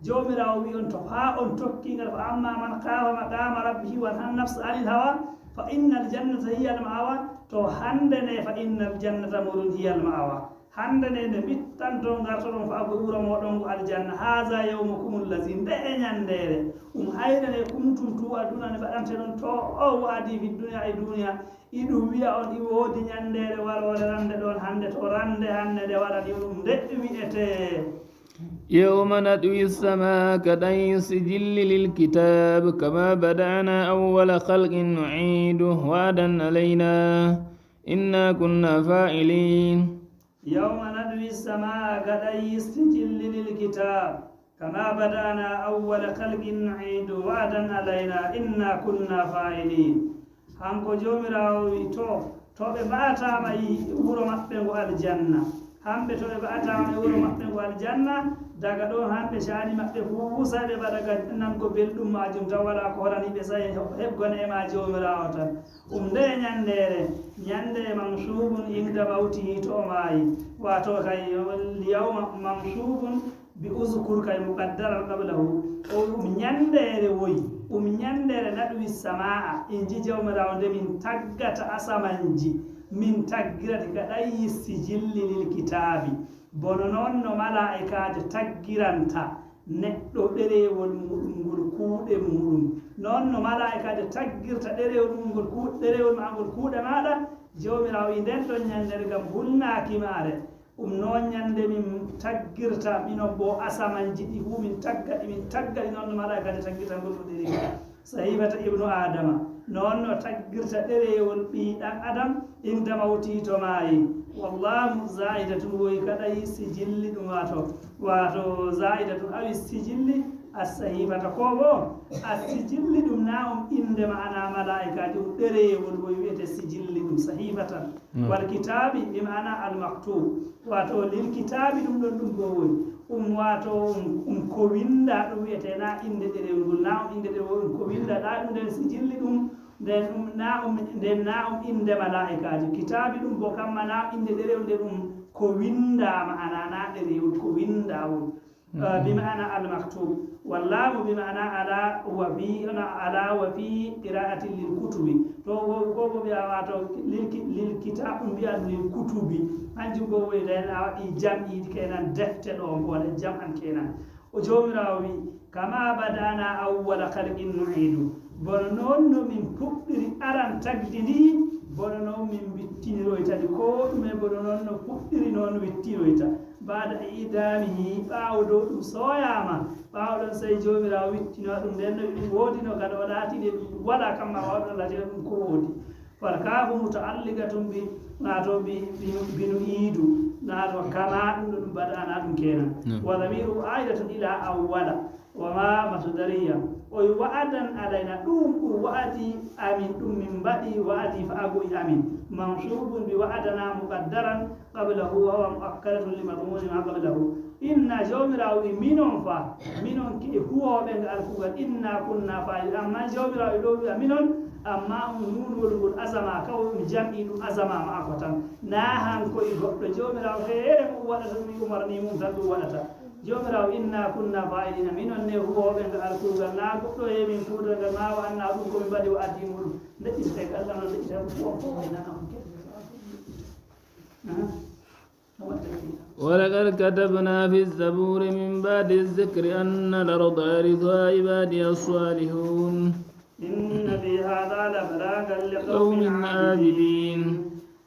Jawmiraawo wi'i on, to haa on tokki ngal, fa amma man kaafa maqaama rabbihi wa nahan nafsa anil hawa, fa innal jannata hiyal ma'awa. To hannde ne, fa innal jannata muɗum hiyal ma'awa. Hannde nde, nde mbittanton, ngartoɗon faa ko wuro mooɗon ngo aljanna. Haaza yawmukumul lazi, nde e ñanndeere, um hayre nde, kuntum tuu'aduna, nde mbaɗanteɗon to o wa'adi fi duniya, e duuniya, iɗum wi'a on, i woodi ñanndeere waroore rande ɗon hannde, to rande hannde nde waɗani ɗum, nde wi'etee. يوم نطوي السماء كطي السجل للكتاب كما بدأنا أول خلق نعيده وعدا علينا إنا كنا فاعلين. Yawma natwi samaa ka ɗayi sijilli lil kitab kama bada'na awwala khalqin nu'idu wa'dan alayna inna kunna fa'ilin. Hanko Joomiraawo wi'i, to, to ɓe mba'ataama e wuro maɓɓe ngo aljanna, hamɓe to ɓe mba'ataama e wuro maɓɓe ngo aljanna, daga ɗon hamɓe caani maɓɓe fuu sai ɓe mbaɗa ga nango belɗum maajum tan, walaa ko horani ɓe sai heɓgo neema Joomiraawo tan. Ɗum ndeye ñanndeere? Ñannde mansuubun inda mawtihi, to o maayi. Waato kay, yawma mansuubun bi uzkur kay muqaddaran qablahu. O ɗum ñanndeere woyi, ɗum ñanndeere naɗwi samaa, inji Jawmiraawo, nde min taggata asamanji, min taggirati ka ɗayi sijilli lil kitaabi. Bono noon no malaa'ikaajo taggiranta neɗɗo ɗereewol muuɗum ngol kuuɗe muuɗum. Noon no malaa'ikaajo taggirta ɗereewol mum ngol kuu-, ɗereewol maa ngol kuuɗe maaɗa, Joomiraawo wi'i, nden ɗon ñanndeere ngam hulnaaki maare. Ɗum noon ñannde min taggirta, minon boo asamanji ɗi fuu min tagga ɗi, min tagga ɗi, noon no malaa'ikaajo taggirta ngol ɗo ɗereewol. Sahifata ibnu Aadama, noon no taggirta ɗereewol ɓii ɗan Adam, inda mawti to maayi. Wallaamu zaa'idatun woyi ka ɗayi sijilli ɗum waato, waato zaa'idatun awi sijilli as-sahifata ko boo. As-sijilli ɗum na um innde ma'ana malaa'ikaajo, ɗum ɗereewol woyi wi'ete sijilli ɗum sahifatan. Wal kitaabi bi ma'ana al-maktub. Waato lil kitaabi ɗum ɗon ɗum boo woni. Ɗum waato um, um ko winnda ɗum wi'etee na innde ɗereewol ngol, na um innde ɗereewol, um ko winnda ɗa ɗum nden sijilli ɗum, nden ɗum na um, nden na um innde malaa'ikaajo. Kitaabi ɗum boo kamma na um innde ɗereewol nde ɗum ko winnda ma'ana na ɗereewol ko winnda won. Eh, bi ma'ana al-maktub. Wallaamu bi ma'ana ala wa fi, ala wa fi qira'atin lil kutubi. To ko, ko, ko wi'a waato lil ki-, lil kitab, ɗum wi'a lil kutubi. Hanjum ko woni nden a waɗi jam'i kenan defte ɗo, ko waɗa jam'an kenan. O Joomiraawo wi'i, kama bada'na awwala khalqin nu'idu. Bono noon no min puɗɗiri aran tagdi ndi, bono noon min wittiniroyta ndi. Ko ɗume bono noon no puɗɗiri noon wittiroyta. Ba'da i'damihi, ɓaawo dow ɗum sooyaama, ɓaawo ɗon sey Joomiraawo wittino ɗum, nden no ɗum woodino, kadi o laatino ɗum walaa, kamma ɓaawo ɗon laatino ɗum ko woodi. Fal kaafu muta'alliqatun bi, naato bi, bi, bi nu'idu, naato kama ɗum ɗo ɗum bada'na ɗum kenan. Wa damiru a'idatun ila awwala. Wa ma masdariya. O wi wa'adan alayna, ɗum ɗum wa'adi amin, ɗum min mbaɗi wa'adi fa'ago e amin. Mansuubun bi wa'adana muqaddaran qablahu wa huwa mu'akkadatun li madmuni ma qablahu. Inna, Joomiraawo wi minon fa, minon ki e huwooɓe ngal kuugal, inna kunna fa'ilin. Amma Joomiraawo e ɗo wi'a minon, amma ɗum nuunowol ngol azama, kawai ɗum jam'i ɗum azama ma'ako tan. Na hanko e goɗɗo. Joomiraawo feere mum waɗata ɗum e umarni mum tan ɗum waɗata. Joomiraawo, inna kunna fa'ilina, minon ne huwooɓe ngal kuugal, naa goɗɗo heewi min kuugal ngal, maa wa anna ɗum ko min mbaɗi wa'adi muɗum. Ndeƴƴitete ko Allah non, ndeƴƴita ko fof fof, o nana on kadi. Aha. No waɗata kadi. ولقد كتبنا في الزبور من بعد الذكر أن الأرض يرثها عبادي الصالحون. إن في هذا لبلاغا لقوم عابدين.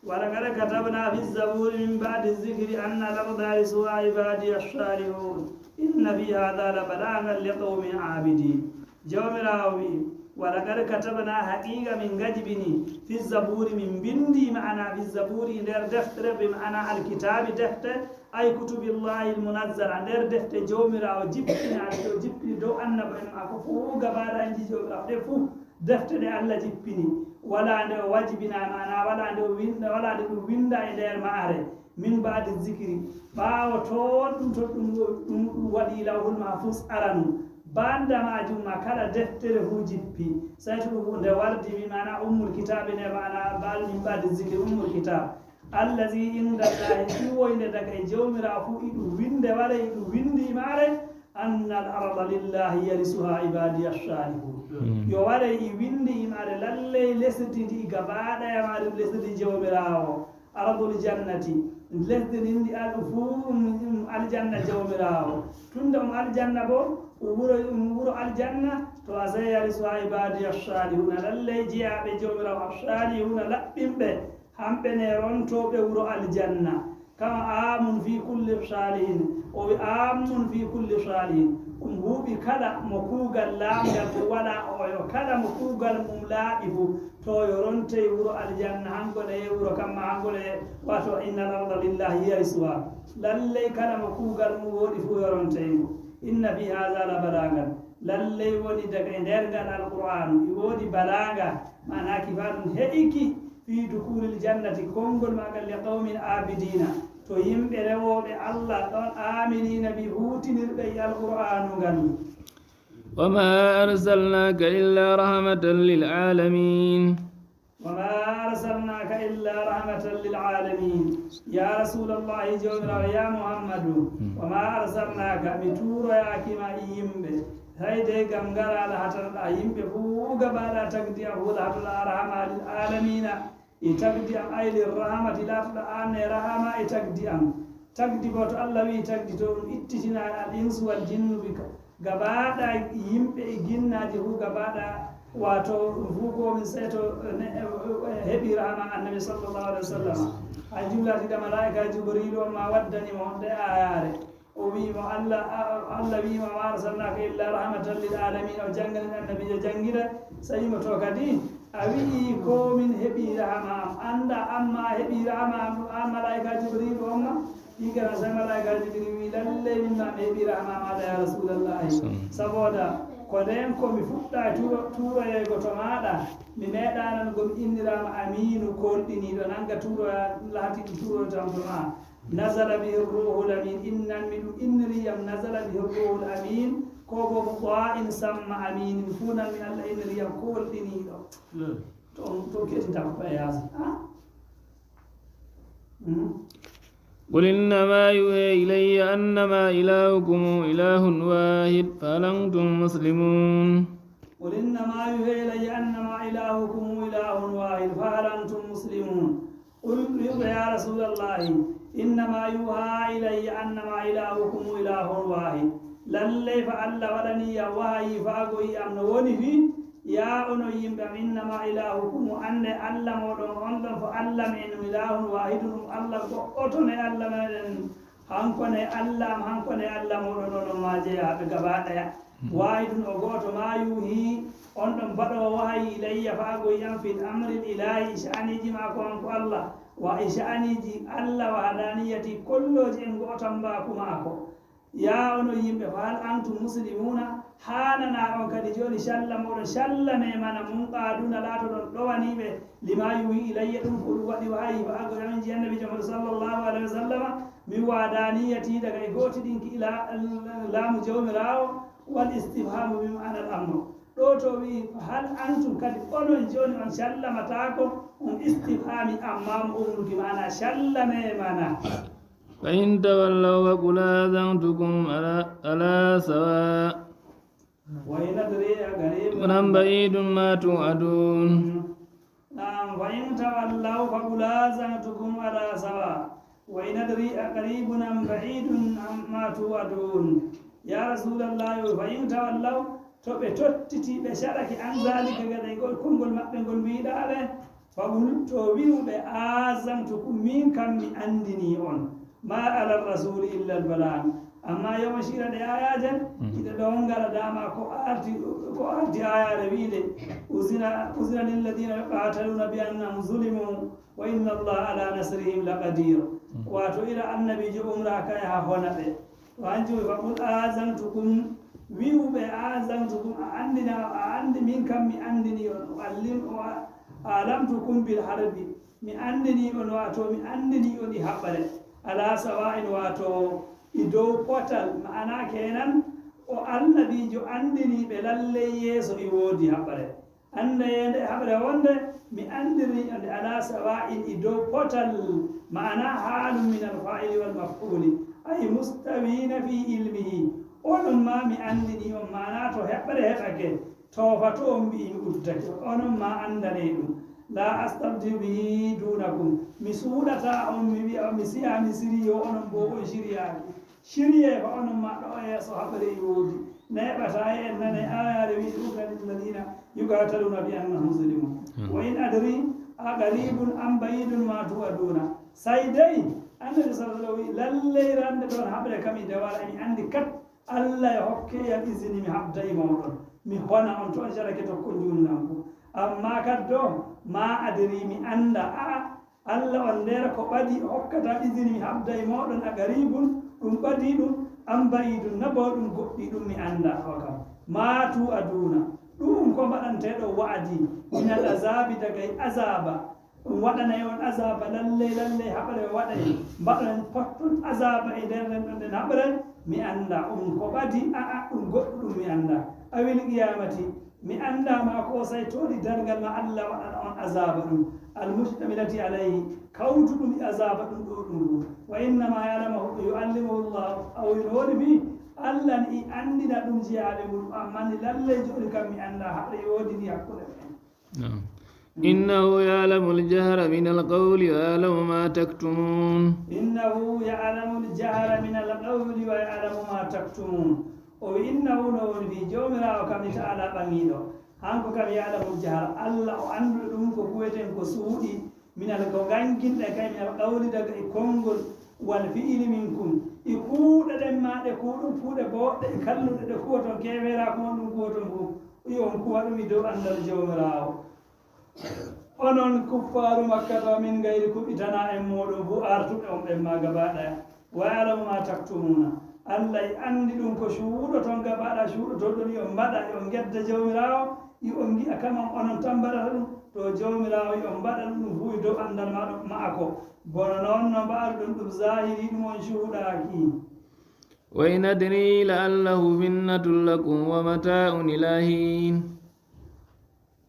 ولقد كتبنا في الزبور من بعد الذكر أن الأرض يرثها عبادي الصالحون إن في هذا لبلاغا لقوم عابدين. Jawmiraawo wi'i, ولقد كتبنا, haqiiqa min ngajbini, في الزبور, min mbinndi, ma'ana في الزبور, nder deftere, bi ma'ana alkitaabi, defte, أي كتب الله المنزلة, nder defte Jawmiraawo jippinaaɗe, ɗe o jippini dow annabo'en maako fuu, gabaɗaanji Jawmiraawo ɗe fuu. Defte ɗe Allah jippini, walaa nde o wajibina, maanaa walaa nde o winda, walaa nde ɗum winda e nder ma'are, min ba'di zikri, ɓaawo toon ɗum to ɗum, ɗum, ɗum waɗi lawhul mahfuz aranu. Banda maajum ma kala deftere fuu jippi, sey to ɗum nde wardi, mi maanaa ummul kitaabi nde, maanaa ba'di, min ba'di zikri, ummul kitaab. Allazi inda Allahi, ɗum woynde daga e Jawmiraawo fuu, iɗum winde ware, iɗum windi e ma'are, anna al arda lillahi yarisuha ibadiya salihun. Mm. Yo ware i windi i ma'are lalley lesdi ndi gaba ɗaya ma ɗum lesdi Jawmiraawo. Ardul jannati, lesdi ndin ndi alɗum fuu ɗum, ɗum aljanna Jawmiraawo. Tunda ɗum aljanna bo, ɗum wuro, ɗum wuro aljanna, to a sey yarisuha ibadiya salihuna, lalley jeyaaɓe Jawmiraawo as-salihuna laɓɓinɓe, hamɓe ne rontooɓe wuro aljanna. Kama amun fi kulli salihin, o wi amun fi kulli salihin. Ɗum huuɓi kala mo kuugal laamgal ko wala oyo, kala mo kuugal mum laaɓi fuu, to yo rontey wuro aljanna, hanko ne wuro kamma, hanko ne, wato, inna al arda lillahi yarisuha. Lalley kala mo kuugal mum wooɗi fuu yo rontey mo. Inna fi hadha la balagan. Lalley woni daga e nder ngal Alqur'aanu, e woodi balaaga, maanaa kifaadun heɓiki, fii dukuulil jannati, konngol maagal, li qawmin aabidiina, to yimɓe rewooɓe Allah ɗon, aamiliina bi, huutinirɓe e Alqur'aanu ngal. وما أرسلناك إلا رحمة للعالمين. وما أرسلناك إلا رحمة للعالمين. Ya Rasuulallahi, Joomiraawo, ya Muhammadu, وما أرسلناك, mi tuuroyaaki ma e yimɓe, hay dey ngam ngaraa lahatanɗaa yimɓe fuu gaba ɗaya tagdi am, fuu lahatanɗaa rahama lil aalamiina, e tagdi am, ay lir rahamati, laatoɗaa aan ne rahama e tagdi am. Tagdi boo, to Allah wi'i tagdi, to ɗum ittitinaa al insu wal jinnu bi ka, gaba ɗaya yimɓe e ginnaaji fuu gaba ɗaya, wato ɗum fuu ko min sey to, eh, ne, eh, eh, heɓi rahama Annabi sallallahu alaihi wasallam. Hay jumlati ka malaa'ika Jibriilu on ma waddani mo ɗe aayaare. O wi'i mo Allah, a-, a-, Allah wi'i mo, "وما أرسلناك إلا رحمة للعالمين." O janngani Annabiijo janngira, sey mo to kadi, a wi'i ko min heɓi rahama am. Annda amma heɓi rahama am ɗum an malaa'ika Jibriilu on ma? Ɗiga na sey malaa'ika Jibriilu wi'i, "Lalley min ma mi heɓi rahama am Allah ya Rasuulallahi." Saboda ko nden ko mi fuɗɗa tuuro-, tuuroyeego to maaɗa, mi meeɗaa nan gom inniraama Amiinu koolɗiniiɗo, nanga tuuroya laati ɗum tuuroytam to ma. Nazala bihi ruuhul amiin, innan mi ɗum inniriyam, nazala bihi ruuhul amiin, ko bo muɗaa'in samma amiinin, fuu nan mi Allah inniriyam koolɗiniiɗo. To on, to ketinta ko faye yaasi. Ha? Hmm? قل إنما يوحى إلي أنما إلهكم إله واحد فهل أنتم مسلمون. قل إنما يوحى إلي أنما إلهكم إله واحد فهل أنتم مسلمون. قل, wi'u ɓe, ya Rasuulallahi, إنما يوحى إلي أنما إلهكم إله واحد. Lalley fa Allah waɗanii yam wahayi fa'ago yi'am no woni fii, yaa onon yimɓe am, إنما إلهكم, annde Allah mooɗon on ɗon fo Allah me'en, إله واحد, ɗum Allah go'oto ne Allah meɗen, hanko ne Allah am, hanko ne Allah mooɗon onon ma jeyaaɓe gaba ɗaya. واحد o go'oto, ما يوحى, on ɗon baɗoowo wahayi, إلي, fa'ago yi'am, في الأمر الإلهي, e sha'aniiji maako hanko Allah, wa e sha'aniiji Allah, وحدانيته, kollooji en go'otambaaku maako. Yaa onon yimɓe, فهل أنتم مسلمون, haananaa on kadi jooni calla mooɗon, calla memana, منقادون, laatoɗon ɗowaniiɓe, لما يوحى إلي, ɗum ko ɗum waɗi wahayi fa'ago yi'am, Annabiijo mon sallallahu alayhi wa sallam, من وحدانيته, daga e gootiɗinki ila-, laamu Jawmiraawo, والاستفهام بمعنى الأمر. Ɗo to wi'i, فهل أنتم, kadi onon jooni on callamataako, ɗum istifhaami, amma mo umruki, maana calla memana. فإن تولوا فقل آذنتكم على، على سواء. وإن أدري أقريب أم بعيد ما توعدون. Naam, فإن تولوا فقل آذنتكم على سواء. وإن أدري أقريب أم بعيد ما توعدون. Ya Rasuulallahi, فإن تولوا, to ɓe tottiti, ɓe caɗake, عن ذلك, gada e ngol konngol maɓɓe ngol mbiɗaa ɓe, فقل, to wi'u ɓe, آذنتكم, min kam mi anndinii on. ما على الرسول إلا البلاغ. Amma yo mi ciira ɗe aayaaje, mhm, iɗe ɗon ngara dama ko arti, ko arti aayaare wi'de, أذن، أذن للذين يقاتلون بأنهم ظلموا وإن الله على نصرهم لقدير. Mhm. Wato ira Annabiijo umra ka yaha hona ɓe. To hanjum فقل آذنتكم, Wi'u ɓe, "A'azantukum, a anndina, a anndi min kam mi anndini on, o allim, o a-, a'lamtukum bil harbi, mi anndini on, waato mi anndini on e haɓre, ala sawa'in, waato e dow potal." Ma'ana kenan, o annabiijo anndini ɓe lallay yeeso e woodi haɓre. Anndayeende e haɓre wonde mi anndini on nde ala sawa'in e dow potal, ma'ana haalun min al fa'ili wal maf'uli, ay mustawina fi ilmihi. Onon ma mi anndini on, ma'ana to haɓre heɓake, to fa to on mbi'i mi uddake, onon ma anndanee ɗum. La astabdilu bihi dunakum, mi suuɗata on, mi wi'a, mi siya, mi siriyo, onon bo on siriyaaki. Siriyee fa onon ma ɗo yeeso haɓre e woodi. Neeɓata e en nane aayaare wi'i, "Udhina lilladhina yuqataluna bi annahum zulimu." Hmm. Wa in adri aqaribun am ba'idun ma tu'aduna. Say dey, Annabi sallallahu alaihi wasallam wi'i, "Lallay rande ɗon haɓre kam e dawara, mi anndi kat Allah e hokke yam izini mi haɓda e mooɗon. Mi hona on to on carake tokko njuulnanko. Amma kat do, ma adri mi annda." A'a, Allah on nder ko ɓadi hokkata izini mi haɓda e mooɗon, aqaribun, ɗum ɓadi ɗum, am ba'idun, na bo ɗum goɗɗi ɗum mi annda o kam. Ma tu'aduna, ɗum ko mbaɗanteeɗo wa'adi, minal azabi, daga e azaba. Ɗum waɗanay on azaba, lalle, lalle, haɓre waɗay. Mbaɗan potton azaba e nder nden ɗon nden haɓre, mi annda. Ɗum ko ɓadi, a'a, ɗum goɗɗum mi annda. Awil qiyamati, mi annda ma ko say toɗi dargal ma Allah waɗana on azaba ɗum. Al mustamilati alayhi, kawtu ɗum e azaba ɗum ɗo ɗum ɗum. Wa innama ya'lamuhu, yu'allimuhu Allah, aw in woni bi, Allah ni anndina ɗum jeyaaɓe mum, amma ni lalle jooni kam mi annda haɓre woodi ni hakkunde men. نعم. إنه يعلم الجهر من القول ويعلم ما تكتمون. إنه يعلم الجهر من القول ويعلم ما تكتمون. O wi, "Innahu, no woni fii Joomiraawo kam ni ta'ala ɓaŋiiɗo. Hanko kam ya'lamul jahra, Allah o annduɗo ɗum ko kuweten ko suuɗi, minal, ko ganginɗe kay, minal qawli, daga e konngol, wal fi'ili minkum, e kuuɗe ɗen ma ɗe kuuɗum, kuuɗe booɗɗe, e kalluɗe ɗe kuwoton, keefeera ko on ɗum kuwoton fof, i on kuwa ɗum e dow anndal Joomiraawo." Onon kuffaaru Makka to, min gayri kuɓitana en mooɗon fuu artuɓe on ɓen ma gaba ɗaya. Wa ya'lamu ma taktumuna. Allah e anndi ɗum ko cuuɗoton gaba ɗaya, cuuɗoton ɗum, yo on mbaɗa, yo on ngedda Jawmiraawo, yo on ngi'a kaman onon tan mbaɗata ɗum. To Jawmiraawo yo on mbaɗa ɗum, ɗum fuu e dow anndal ma-, ma'ako. Bono non no mbaɗaɗon ɗum zaahiri ɗum on cuuɗaaki. وإن أدري لعله فتنة لكم ومتاع إلى حين.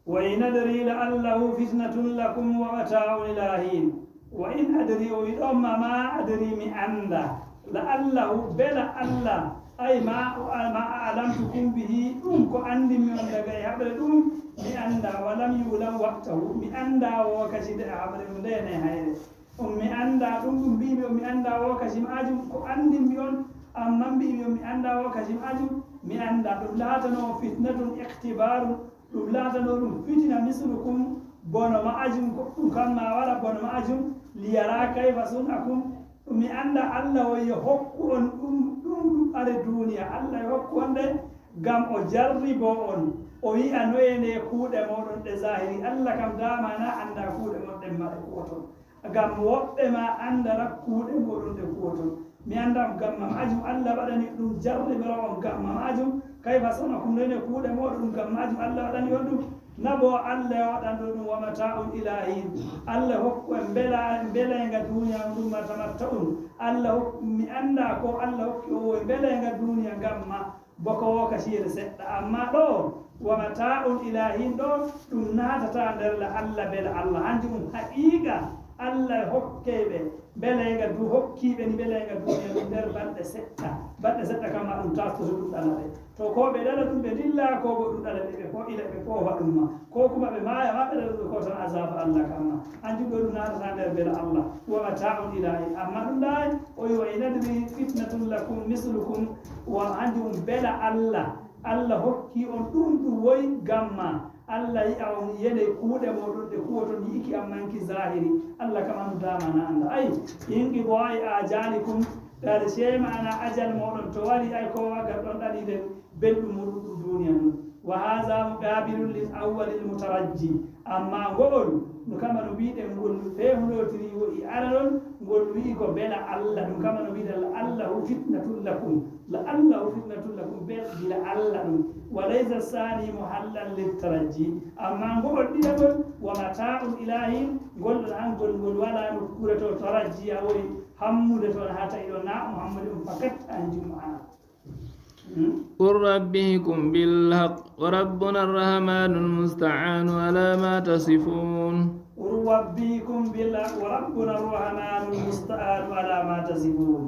وإن أدري لعله فتنة لكم ومتاع إلى حين. وإن أدري, o wi ɗon ma, ma adri, mi annda. La'allahu, bela Allah, ay ma, ma a'lamtukum bihi, ɗum ko anndinmi on daga e haɓre ɗum, mi annda. Walam yu'lam waqtahu, mi annda wokati nde haɓre ɗum nde ne hayre. On mi annda ɗum, ɗum mbiimi on mi annda wokati maajum, ko anndinmi on, amma mbiimi on mi annda wokati maajum, mi annda. Ɗum laatanoo fitnatun, ikhtibaarun, ɗum laatanoo ɗum fitina, mislukum, bono maajum, ko ɗum kam ma wara bono maajum, liyara kayfa sun'akum, ɗum mi annda Allah o yo hokku on ɗum, ɗum, ɗum are duuniya, Allah yo hokku on ɗe, ngam o jarriboo on, o yi'a noye ne kuuɗe mooɗon ɗe zaahiri. Allah kam daama na annda kuuɗe mon ɗen ma ɗe kuwoton. Ngam woɓɓe ma anndara kuuɗe mooɗon ɗe kuwoton. Mi annda ngam ma maajum Allah waɗani ɗum jarriboro on ngam ma maajum. Kayfa sun'akum, noye ne kuuɗe mooɗon ɗum ngam maajum Allah waɗani on ɗum. Na bo Allah yo waɗan ɗum ɗum wa mataa'un ilaa hiin. Allah hokku en mbela-, mbelaynga duuniya on ɗum ma tamatta'un. Allah hokku, mi annda ko Allah hokki o woy mbelaynga duuniya ngam ma. Boko wokatiire seɗɗa, amma ɗo, wa mataa'un ilaa hiin ɗo, ɗum naatataa nder la Allah bela Allah. Hanjum ɗum haqiiqa, Allah hokkey ɓe mbelaynga du-, hokkii ɓe ni mbelaynga duuniya ɗum nder balɗe seɗɗa. Balɗe seɗɗa kam ma ɗum taaskoto ɗum ɗala ɓe. To ko ɓe ɗala ɗum ɓe ndilla, ko bo ɗum ɗala ɓe, ɓe fo-, ila ɓe foofa ɗum ma. Ko kuma ɓe maaya ma ɓe ɗala ɗum ko tan azaaba Allah kam ma. Hanjum ɗo ɗum naatataa nder bela Allah. Wa mataa'un ilaa hiin. Amma ɗum ɗaay, o wi, wa in adri fitnatun lakum mislukum. Wa hanjum bela Allah, Allah hokki on ɗum ɗum woy ngam ma. Allah yi'a on yene kuuɗe mooɗon ɗe kuwoton yi'iki amman ki zaahiri. Allah kam anndaama na annda. Ay, inqidaa'i ajaalikum, ɗarshe ma'ana ajal mooɗon to wari, ay ko waga ɗon ɗaɗi nden belɗum muuɗum ɗum duuniya ndun. Wa haza muqabilun lil awwalil mutarajji. Amma ngo'ol, no kama no mbiɗen ngol feewndotiri wo e aranol, ngol wi'i ko bela Allah, ɗum kama no mbiɗen la Allahu fitnatun lakum. La Allahu fitnatun lakum, bel bila Allah ɗum. Wa laysa sani muhallan lit tarajji. Amma ngo'ol ɗiɗaɓol, wa mata'un ilahin, ngol ɗon an ngol, ngol wala nokkure to tarajji a woni hammude toon haa tawi ɗo na Muhammadu on fakat an jum'a. Hmm? قل ربكم بالحق وربنا الرحمن المستعان على ما تصفون. قل ربكم بالحق وربنا الرحمن المستعان على ما تصفون.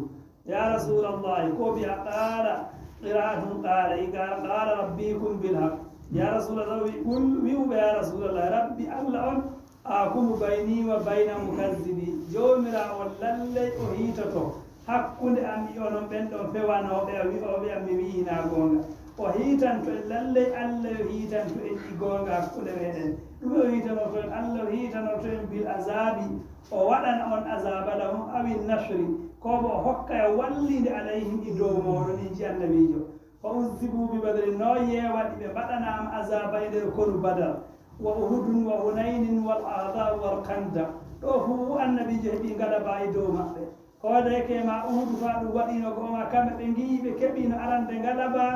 Ya Rasulallah, ko mbi'a qaala, qira'atun qaala, i qaala, qaala rabbikum bil haq. Ya Rasulallah, wi-, qul, wi'u ɓe, ya Rasulallah, Rabbi Allah on, akumu bayni wa bayna mukazzibi. Joomiraawo on lallay o hiitoto hakkunde am e onon ɓen ɗon fewanooɓe, a wi'ooɓe am mi wi'inaa goonga. O hiitanto en, lallay Allah yo hiitanto en e goonga hakkunde meɗen. Ɗume o hiitanorto en? Allah o hiitanorto en bil azabi, o waɗana on azaba lahum awi nasri, ko bo o hokka e wallinde alayhim e dow mooɗon, in ji annabiijo. Fa uzzibu bi badrin, no yeewaɗi ɓe mbaɗanaama azaba e nder konu Badar, wa uhudun wa hunaynin wal ahzab wal khandaq. Ɗo fuu annabiijo heɓi galaba e dow maɓɓe. Ko deeke ma Uhudu fa ɗum waɗino ko ma kamɓe ɓe ngiyi ɓe keɓino arande galaba,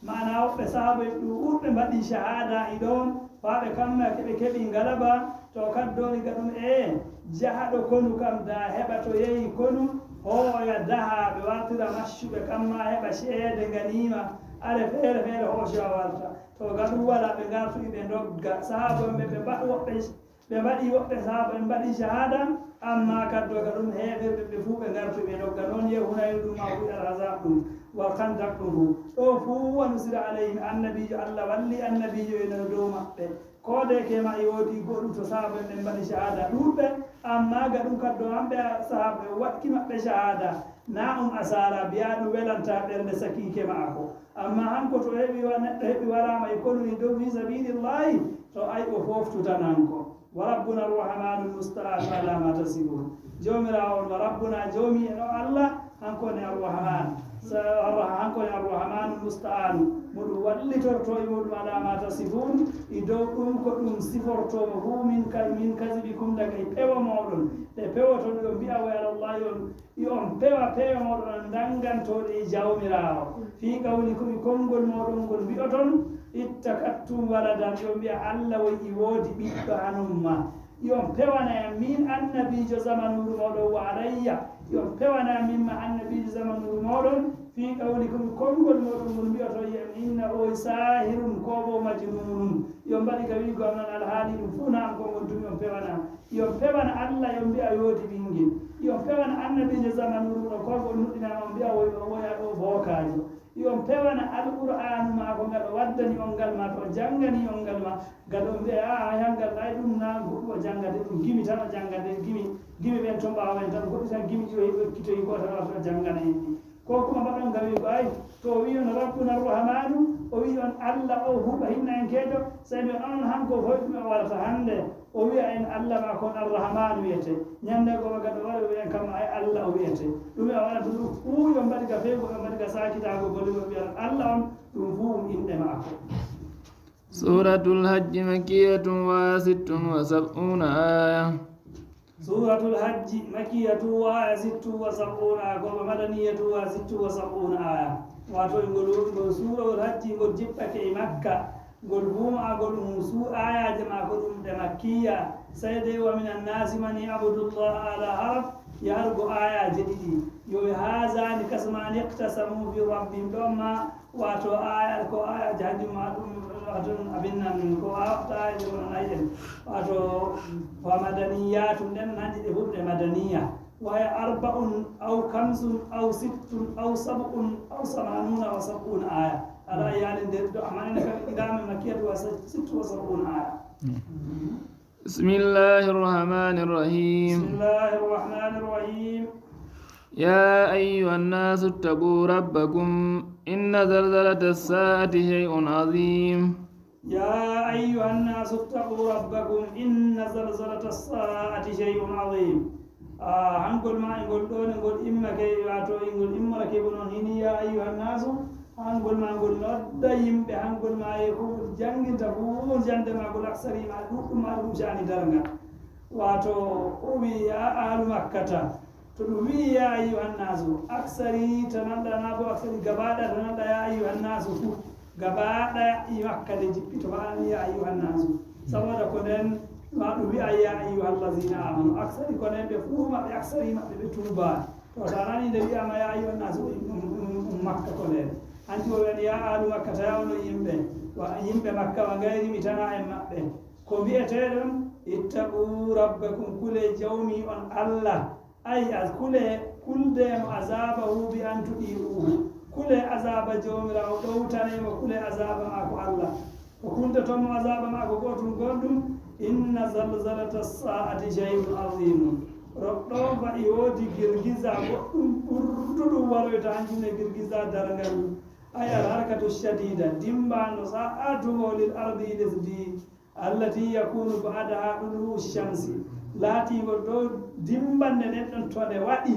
maana woɓɓe sahaaba en ɗuuɗɓe mbaɗi shahada e ɗon, faa ɓe kamma ke ɓe keɓi galaba, to kaddoori ga ɗum e jahaɗo konu kam da heɓa to yehi konu, hooya daha ɓe wartira maccuɓe kamma heɓa ceede ganima, are feere feere hoocoya warta. To ga ɗum wala ɓe ngartuɗi ɓe ndogga, sahaaba en ɓe ɓe mbaɗi woɓɓe Ɓe mbaɗi woɓɓe sahaaba en mbaɗi shahada, amma kaddoga ɗum heeferɓe ɓe fuu ɓe ngartu ɓe ndogga. Noon yehi Hunaynu ɗum ma wi'i Al-Ahzab ɗum, wal Khandaq ɗum fuu. Ɗo fuu wa nusira alayhim, annabiijo Allah walli annabiijo e no dow maɓɓe. Ko de ke ma e woodi goɗɗum to sahaaba en ɓe mbaɗi shahada ɗuuɗɓe, amma ga ɗum kaddo maɓɓe sahaaba en waɗki maɓɓe shahada. Na um asara biya ɗum welanta ɓernde sakiike maako. Amma hanko to heɓi wa-, neɗɗo heɓi waraama e konu e dow fi sabilillahi, to ay o fooftutananko. Wa rabbuna arrahmanu musta'anu ala ma tasifun. Joomiraawo on wa rabbuna, joomi en o Allah, hanko ne arrahman. Sa-, arrah-, hanko ne arrahmanu musta'anu. Mo ɗum wallitorto e muɗum ala ma tasifun. E dow ɗum ko ɗum siforto mo hu min ka-, min kazibikum daga e pewa mooɗon. Ɓe pewoton yo mbi'a wa ala Allahi on. Yo on pewa pewa mooɗon on dangantoɗe e Jawmiraawo. Fii qawlikum e konngol mooɗon ngol mbi'oton, ittakattum waladan, yo mbi'a Allah woy e woodi ɓiɗɗo hanumma. Yo on pewana yam min annabiijo zamanuuru mooɗon wa alayya. Yo on pewana yam min ma annabiijo zamanuuru mooɗon. Fii qawlikum e konngol mooɗon ngol mbi'oton yam inna oy saahirun ko bo majnuunun. Yo on mbaɗi ka wi'go am non alhaali ɗum fuu na am ko ngon tumi on pewana. Yo on pewana Allah, yo on mbi'a yoodi ɓinngel. Yo on pewana annabiijo zamanuuru ɗo, ko ko on nuɗɗinaama, on mbi'a woy, o woya ɗo bookaajo. Yo on pewana Alqur'aanu maako ngal o waddani on ngal ma, to o janngani on ngal ma, ngal on mbi'a, "Aa, aa, hangal ay ɗum na goɗɗum o janngata, ɗum gimi tan o janngata, gimi, gimi ɓen to ɓaawo en tan, goɗɗi tan gimi ɗi o heɓi okkitoyi gooto tan o janngana en ɗi." Ko kuma mbaɗon ngam wi'ugo, "Ay, to o wi'i on Rabbuna Rahmanu, o wi'i on Allah o huɗo hinnaankeejo, sey mbi'on onon hanko hoy ɗume o warata hannde?" O wi'a en Allah ma kon Ar-Rahmanu wi'ete. Ñande goo gado wara o wi'a en kamma ay Allah o wi'ete. Ɗume o warata ɗum fuu yo mbaɗi ka fewgo, yo mbaɗi ka saakitaago golle mo wi'a Allah on, ɗum fuu ɗum inɗe maako. سورة الحج مكية وست وسبعون آية. Suuratul Hajji makkiyatu wa aya sittu wa sab'una aya, ko madaniyatu wa sittu wa sab'una aya. Wato ngol, ngol suurawol Hajji ngol jippake e Makka. Ngol huumaagol ɗum su-, ayaaje maako ɗum ɗe makkiya. Sey dai wa minan nasi man ya'budu Allah ala harf, yahargo ayaaje ɗiɗi. Yo hazani kasmani iqtasamu fi rabbihim, ɗon ma wato aya, ko ayaaje hanjum ma ɗum, wato abin nan, ko a-, ayaaje ɗum nayi en. Wato wa madaniyatun ɗen nanji ɗe huɗe madaniya. Wa hiya arba'un aw kamsun aw sittun aw sab'un aw samanuna wa sab'una aya. Ala yani nder do amana ka idame makkiyatu wa sittu wa sab'una aya. بسم الله الرحمن الرحيم. بسم الله الرحمن الرحيم. يا أيها الناس اتقوا ربكم إن زلزلة الساعة شيء عظيم. يا أيها الناس اتقوا ربكم إن زلزلة الساعة شيء عظيم. Ah, hangol ma e ngol ɗon, e ngol immake, wato e ngol immorake ko non hini, ya ayyuhan nasu, Hangol ma ngol nodda yimɓe, hangol ma e ko ngol janginta fof, jannde ma ngol aksari ma ɗuɗɗum ma ɗum sha'ani darngal. Wato o wi, ya ahlu makkata, to ɗum wi ya ayyuhan nasu, aksari tan nanɗa na bo aksari gabaɗa tan nanɗa ya ayyuhan nasu fof, gabaɗa i makka nde jippito ma ya ayyuhan nasu. Saboda ko nden ma ɗum wi'a ya ayyuhal lazina amanu, aksari ko nden ɓe fof maɓɓe, aksari maɓɓe ɓe tuuba. To tanani nde wi'ama ya ayyuhan nasu, ɗum, ɗum, ɗum, ɗum makka ko nden. Hanti o wi'ani ya ahlu makkata, ya onon yimɓe, wa yimɓe makka, wa gayri mi tana en maɓɓe. Ko mbi'eteɗon, ittaqu rabbakum, kule jawmi on Allah. Ay, a kule, kulde mo azabahu bi an tudi'uhu. Kule azaba jawmirawo, ɗowtane mo, kule azaba mako Allah. Ko kuldoton mo azaba mako gotum gonɗum, inna zalzalata sa'ati shay'un azimun. Roɗɗo fa i wodi girgiza goɗɗum ɓurduɗum waroyta hanjum e girgiza darngal. Ay, al harkatu shadida, dimbano sa'atugo lil ardi lesdi. Allati yakunu ba'daha dulu'u shamsi, laatiiɗo ɗo dimbannde nden ɗon to nde waɗi,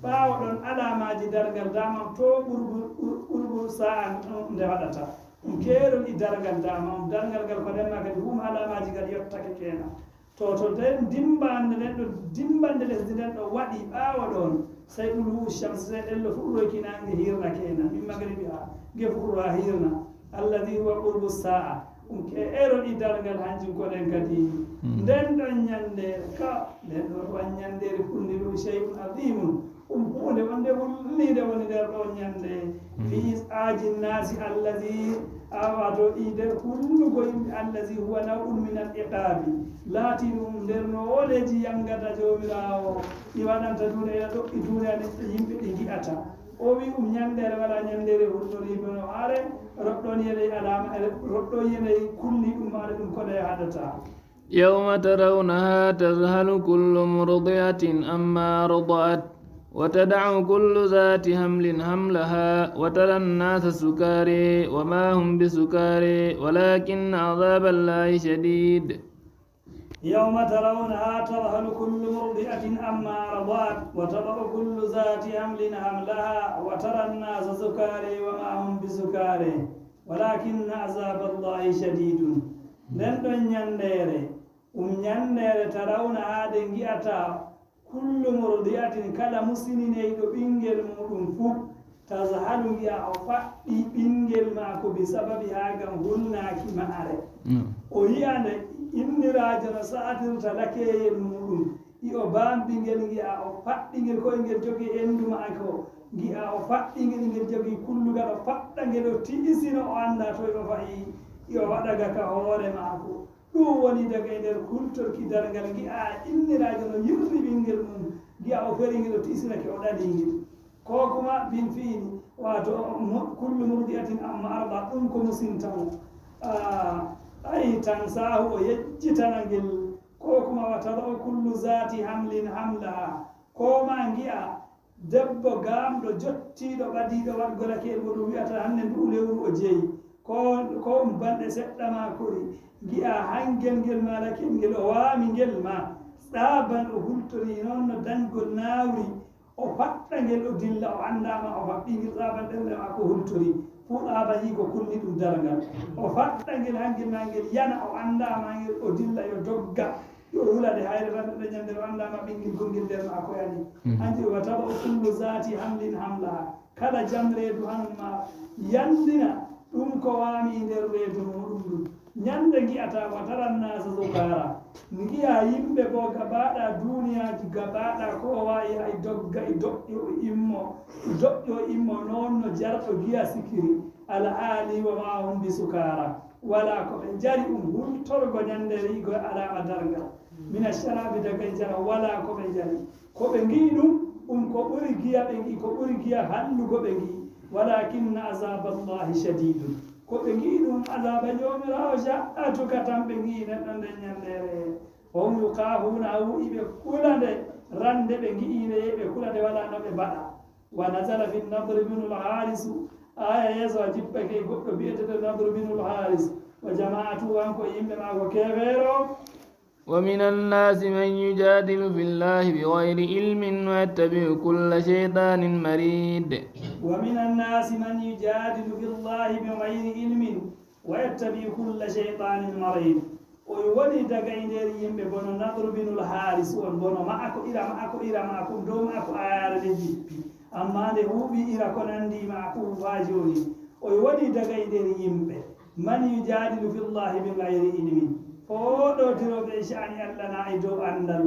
ɓaawo ɗon alaamaaji darngal dama to ɓurgu, ɓur-, ɓurgu sa'a nde waɗata. Ɗum keerol e darngal dama, darngal ngal ko nden ma kadi ɗum alaamaaji ngal yottake kenan. To, to nden dimbannde nden ɗo, dimbannde lesdi nden ɗo waɗi ɓaawo ɗon, sey dulu'u shamsi, sey ɗello fuɗɗoyki naange hirna kenan, min magribi ha nge fuɗɗo ha hirna. Alladhi huwa qurbu sa'a. Ɗum ke ero ɗi darngal hanjum ko nden kadi. Hmm. Nden ɗon nyande ka, nden ɗon wan nyandere kulli ɗum shay'un azimun. Ɗum huunde wonde hulliinde woni nder ɗon nyande. Hmm. Fi is'aji nasi alladhi, a wato e nder hulnugo yimɓe alladhi huwa naw'un min al iqabi. Laati ɗum nder no woleji yangata Joomiraawo. Ɗi waɗanta duniya, ina ɗoɓɓi duniya, neɗɗo yimɓe ɗi ngi'ata. O wi' um nyanndeere walaa nyanndeere hulnoriiɓe no are, roɗɗon yeney alaama, roɗɗon yeney kulniiɗum maare ɗum ko nde haɗata. يوم ترونها تذهل كل مرضعة عما أرضعت وتضع كل ذات حمل حملها وترى الناس سكارى وما هم بسكارى ولكن عذاب الله شديد. يوم ترونها تذهل كل مرضعة عما أرضعت وتضع كل ذات حمل حملها وترى الناس سكارى وما هم بسكارى ولكن عذاب الله شديد. Nden ɗon nyanndeere, ɗum nyanndeere tarawna haa nde ngi'ata kullu murdi'atin, kala musinineyɗo ɓinngel muuɗum fuu, tazhalu, ngi'a o faɗɗi ɓinngel maako, bi sababi haa ngam hulnaaki ma'are. Mm. O yi'a nde inniraajo no sa'atirta lakeeyel muuɗum, i o baambi ngel, ngi'a o faɗɗi ngel, ko ngel jogii henndu maako, ngi'a o faɗɗi ngel, ngel jogii kullugal, o faɗɗa ngel, o ti'isino, o anndaa toy o fa'i, i o waɗa ga ka hoore maako. Ɗum woni daga e nder hultorki darngal, ngi'a inniraajo no yirli ɓinngel mum, ngi'a o feri ngel, o tiisinake, o ɗali ngel. Ko kuma bin fi'ili, wato mu-, kullu murdi'atin amma arda, ɗum ko musinta mo. Ah, ay tansahu, o yejjitana ngel. Ko kuma wa tada'u kullu zati hamlin hamlaha. Ko ma ngi'a debbo gaamɗo, jottiiɗo, ɓadiiɗo waɗgol hakkee mo ɗum wi'ata hannde ndu'u lewru o jeyi, ko, ko um balɗe seɗɗa ma kori, ngi'a hangel ngel ma lakel ngel o waami ngel ma, ɗaaban o hultori noon no danygol naawri, o faɗɗa ngel o dilla, o anndaa ma o faɗɗii ngel, ɗaaban ɓernde ma ko hultori, fuu ɗaaban yii ko kulni ɗum darngal. O faɗɗa ngel hangel ma ngel yana, o anndaa ma ngel o dilla yo dogga. Yo hulade hayre tan ɗo ñande o anndaama ɓinngel gonngel nder maako yani. Mhm. Hanti wa taba kullu zati hamlin hamlaha. Kala jam reedu han ma yanndina ɗum ko waami nder reedu muɗum ɗum. Ñande ngi'ata wa taran nasa sukara. Ngi'a yimɓe bo gabaɗa duniyaaji gabaɗa ko wa'i hay dogga e doƴƴo o immo. E doƴƴo o immo noon no jarɗo giya sikiri. Al ali wa ma hum bi sukara. Wala ko ɓe njari ɗum hultorgo ñande riigo e alaama darngal. Mina sharabi daga e njaram wala ko ɓe njari. Ko ɓe ngi'i ɗum, ɗum ko ɓuri giya ɓe ngi'i, ko ɓuri giya hallugo ɓe ngi'i. Walakinna azaballahi shadidun. Ko ɓe ngi'i ɗum azaba Joomiraawo jaɓɓatu ka tan ɓe ngi'i neɗɗo nden ñandeere. Hum yukhafuna hu iɓe kula nde rande ɓe ngi'i nde ɓe kula nde wala no ɓe mbaɗa. Wa nazala fi Nadr bin al-Haris. Aya yeeso a jippake e goɗɗo bi'eteeɗo Nadr bin al-Haris. Wa jama'atu, kanko e yimɓe maako keefeero. ومن الناس من يجادل في الله بغير علم ويتبع كل شيطان مريد. ومن الناس من يجادل في الله بغير علم ويتبع كل شيطان مريد. Oyo woni daga e nder yimɓe bono Nadru binul Haris on, bono ma'ako ira ma'ako ira ma'ako dow ma'ako ayaare nde jippi. Amma nde huuɓi ira ko nandi ma'ako huuɓa jooni. Oyo woni daga e nder yimɓe. Man yujadilu fillahi bi gayri ilmin. Fooɗotiroɓe e sha'ani Allah na e dow andal.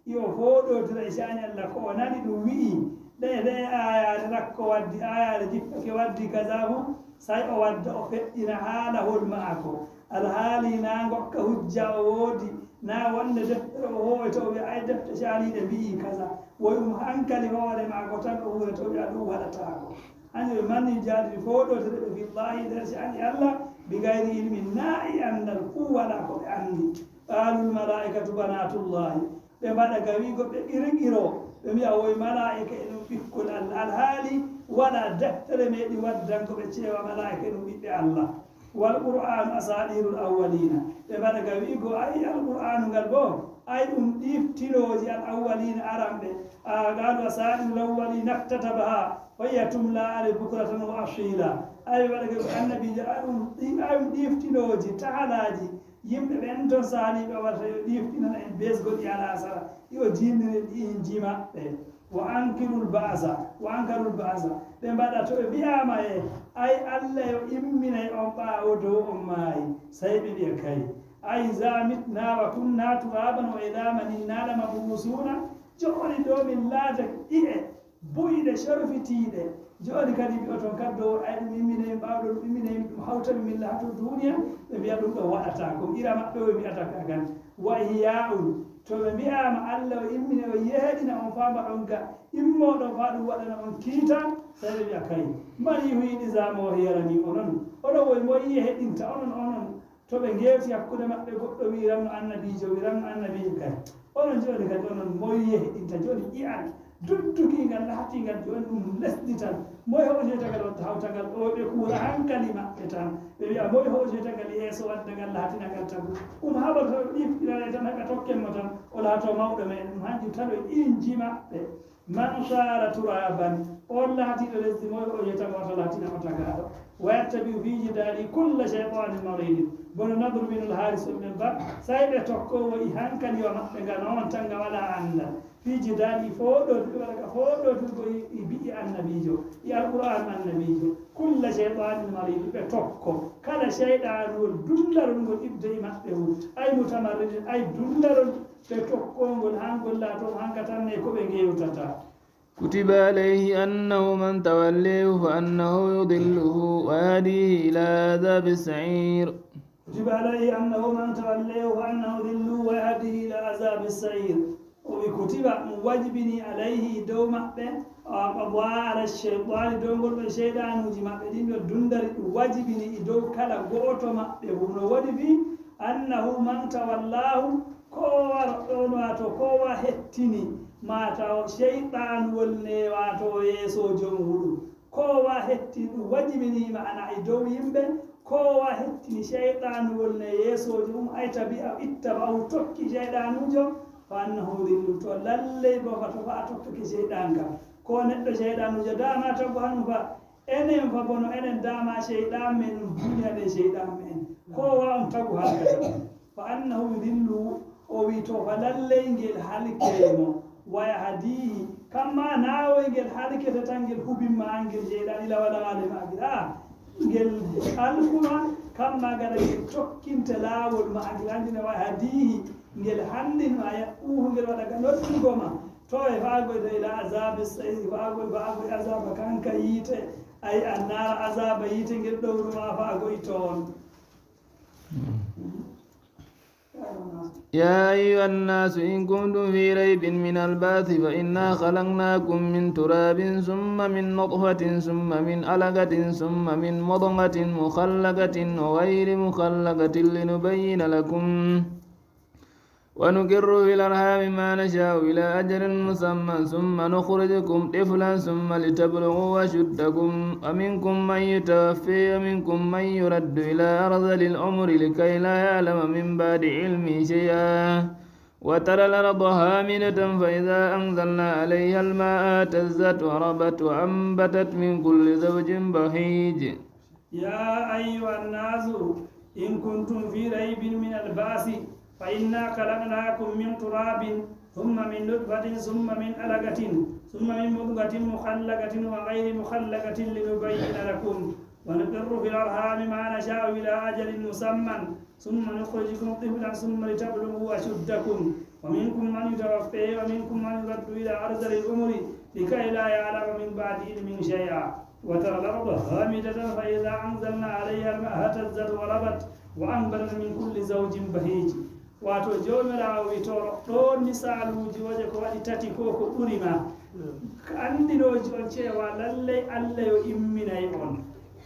Yo fooɗotira e sha'ani Allah ko o nani ɗum wi'i. Ɗe ɗe ayaare rakko waddi ayaare jippake waddi kaza fu. Sai o wadda o feɗɗina haalahol ma'ako. Alhaali na ngokka hujja o woodi, na wonde deftere o howoyta o wi'a ay defte caaliiɗe mbi'i kaza. Woy ɗum hankali hoore ma'ako tan o huwrata o wi'a ɗum waɗataako. Hanjo ɓe manni jaadiri fooɗotere ɓe fillahi nder sha'ani Allah bi gayri ilmin na e andal fuu wala ko ɓe andi. Qalul malaikatu banatullahi. Ɓe mbaɗa ga wi'go ɓe qirqiro ɓe mbi'a woy malaa'ika e ɗum ɓikkol Allah. Alhaali wala deftere meeɗi waddango ɓe ceewa malaa'ika e ɗum ɓiɓɓe Allah. Wal qur'anu asatirul awwalina. Ɓe mbaɗa ga wi'go ay alqur'anu ngal bo ay ɗum ɗiftinooji al awwalina aranɓe. Qalu asatirul awwalina iktatabaha fa hiya tumla alayhi bukratan wa asila. Ay ɓe mbaɗa ga annabiijo ay ɗum ɗiftinooji tahalaaji. Yimɓe ɓen ton saaliiɓe o warata yo ɗiftinana en besgol e alasara, yo jinnire ɗi inji maɓɓe. Wa ankirul ba'sa, wa ankarul ba'sa. Ɓe mbaɗa to ɓe mbi'ama e ay Allah yo imminay on ɓaawo dow on maayi, sai ɓe mbi'a kay. A iza mitna wa kunna turaban wa idhaman inna lamab'usuna. Jooni ɗo min laatake i'e buyɗe corfitiiɗe. Jooni kadi mbi'oton kaddo ay ɗum immine en ɓaawɗo ɗum immine en ɗum hawta min min lahato duniya. Ɓe mbi'a ɗum ɗo waɗata ko ira maɓɓe o mbi'ata ka kan. Wa ihya'un. To ɓe mbi'ama Allah o immine o yeheɗina on faa mbaɗon ga immoɗon faa ɗum waɗana on kiita. Sai ɓe mbi'a kay man yuhyi izama wa hiya ramim. Onon onon woy moy yeheɗinta onon onon. To ɓe ngeewti hakkunde maɓɓe goɗɗo wi'iranno annabiijo wi'iranno annabiijo kay. Onon jooni kadi onon moy yeheɗinta jooni ƴi'al duttukiingal lahatiingal jooni ɗum lesdi tan. Moy hoƴoyta ngal watta hawta ngal ɗo ɓe kuura hankali maɓɓe tan. Ɓe wi'a moy hoƴoyta ngal yeeso wadda ngal lahatina ngal tagu. Ɗum haɓata to ɗifɗinane tan haɓe tokken mo tan o lahato mawɗo meɗen ɗum hanjum tan o inji maɓɓe. Man sara turaban on laatiiɗo lesdi moy o yetama wata laatina o tagaaɗo. Wa yattabi'u fi jidali kulla shaytanin maridin. Bono Nadru binul Haris on ɓen ba sai ɓe tokko wo'i hankali wa maɓɓe nga noon tan nga wala andal. Fi jidali fooɗotu ɓe waɗa ka fooɗotu ko i bi'i annabiijo i alqur'an annabiijo. Kulla shaytanin maridin ɓe tokko kala shayɗanuwol dullarol ngol ibde e maɓɓe wu ay mutamarridin ay dullarol ɓe tokkongol hangol laato hanka tan ne ko ɓe ngewtata. كتب عليه أنه من توليه فأنه يضله ويهديه إلى عذاب السعير. كتب عليه أنه من توليه فأنه يضله ويهديه إلى عذاب السعير. O wi kutiba mo wajibini alayhi dow maɓɓe awa ala shaytani dow ngol ɓe shaydanuji maɓɓe ɗin ɗo dundari ɗum wajibini e dow kala go'oto maɓɓe wuro woni wi annahu man tawallahu kowa roɗɗono wato kowa hettini matawo shayɗanuwol ne wato yeeso jom huɗum. Kowa hettini ɗum wajibiniima ana e dow yimɓe. Kowa hettini shayɗanuwol ne yeesoojo mum ay tabi'a ittaba o tokki shayɗanuujo. Fa annahu dillu to lalley bo fa to fa a tokkake shayɗan kam. Ko neɗɗo shayɗanuujo dama tagu hanum fa enen fa bono enen dama shayɗan men ɗum duniya nde shayɗan men. Kowa on tagu hankata. Fa annahu yudilluhu o wi to fa lalley ngel halkey mo. Wa yahdihi kamma nawoy ngel halkete tan ngel hubimma an ngel jeyɗa ila wala wale magel a ngel halkuma. Kamma gada ngel tokkinte lawol magel andina wa yahdihi ngel handinma yaɓɓuhu ngel waɗa ga noddugo ma. To e fagoyta ila azabi sairi fagoy fagoy azaba kanka yiite. Ay annara azaba yiite ngel ɗowruma fagoy toon. يا أيها الناس إن كنتم في ريب من البعث فإنا خلقناكم من تراب ثم من نطفة ثم من علقة ثم من مضغة مخلقة وغير مخلقة لنبين لكم ونقر في الأرحام ما نشاء إلى أجل مسمى ثم نخرجكم طفلا ثم لتبلغوا أشدكم ومنكم من يتوفى ومنكم من يرد إلى أرذل العمر لكي لا يعلم من بعد علم شيئا وترى الأرض هامدة فإذا أنزلنا عليها الماء اهتزت وربت وأنبتت من كل زوج بهيج. يا أيها الناس إن كنتم في ريب من البعث فإنا خلقناكم من تراب ثم من نطفة ثم من علقة ثم من مضغة مخلقة وغير مخلقة لنبين لكم ونقر في الأرحام ما نشاء إلى أجل مسمى ثم نخرجكم طفلا ثم لتبلغوا أشدكم ومنكم من يتوفى ومنكم من يرد إلى أرذل العمر لكي لا يعلم من بعد علم شيئا وترى الأرض هامدة فإذا أنزلنا عليها الماء اهتزت وربت وأنبتت من كل زوج بهيج. Wato Joomiraawo wi'toro ɗoon misaaluuji wooje ko waɗi tati ko ko ɓuri ma. Ka anndinooji on ceewa lallay Allah yo imminay on.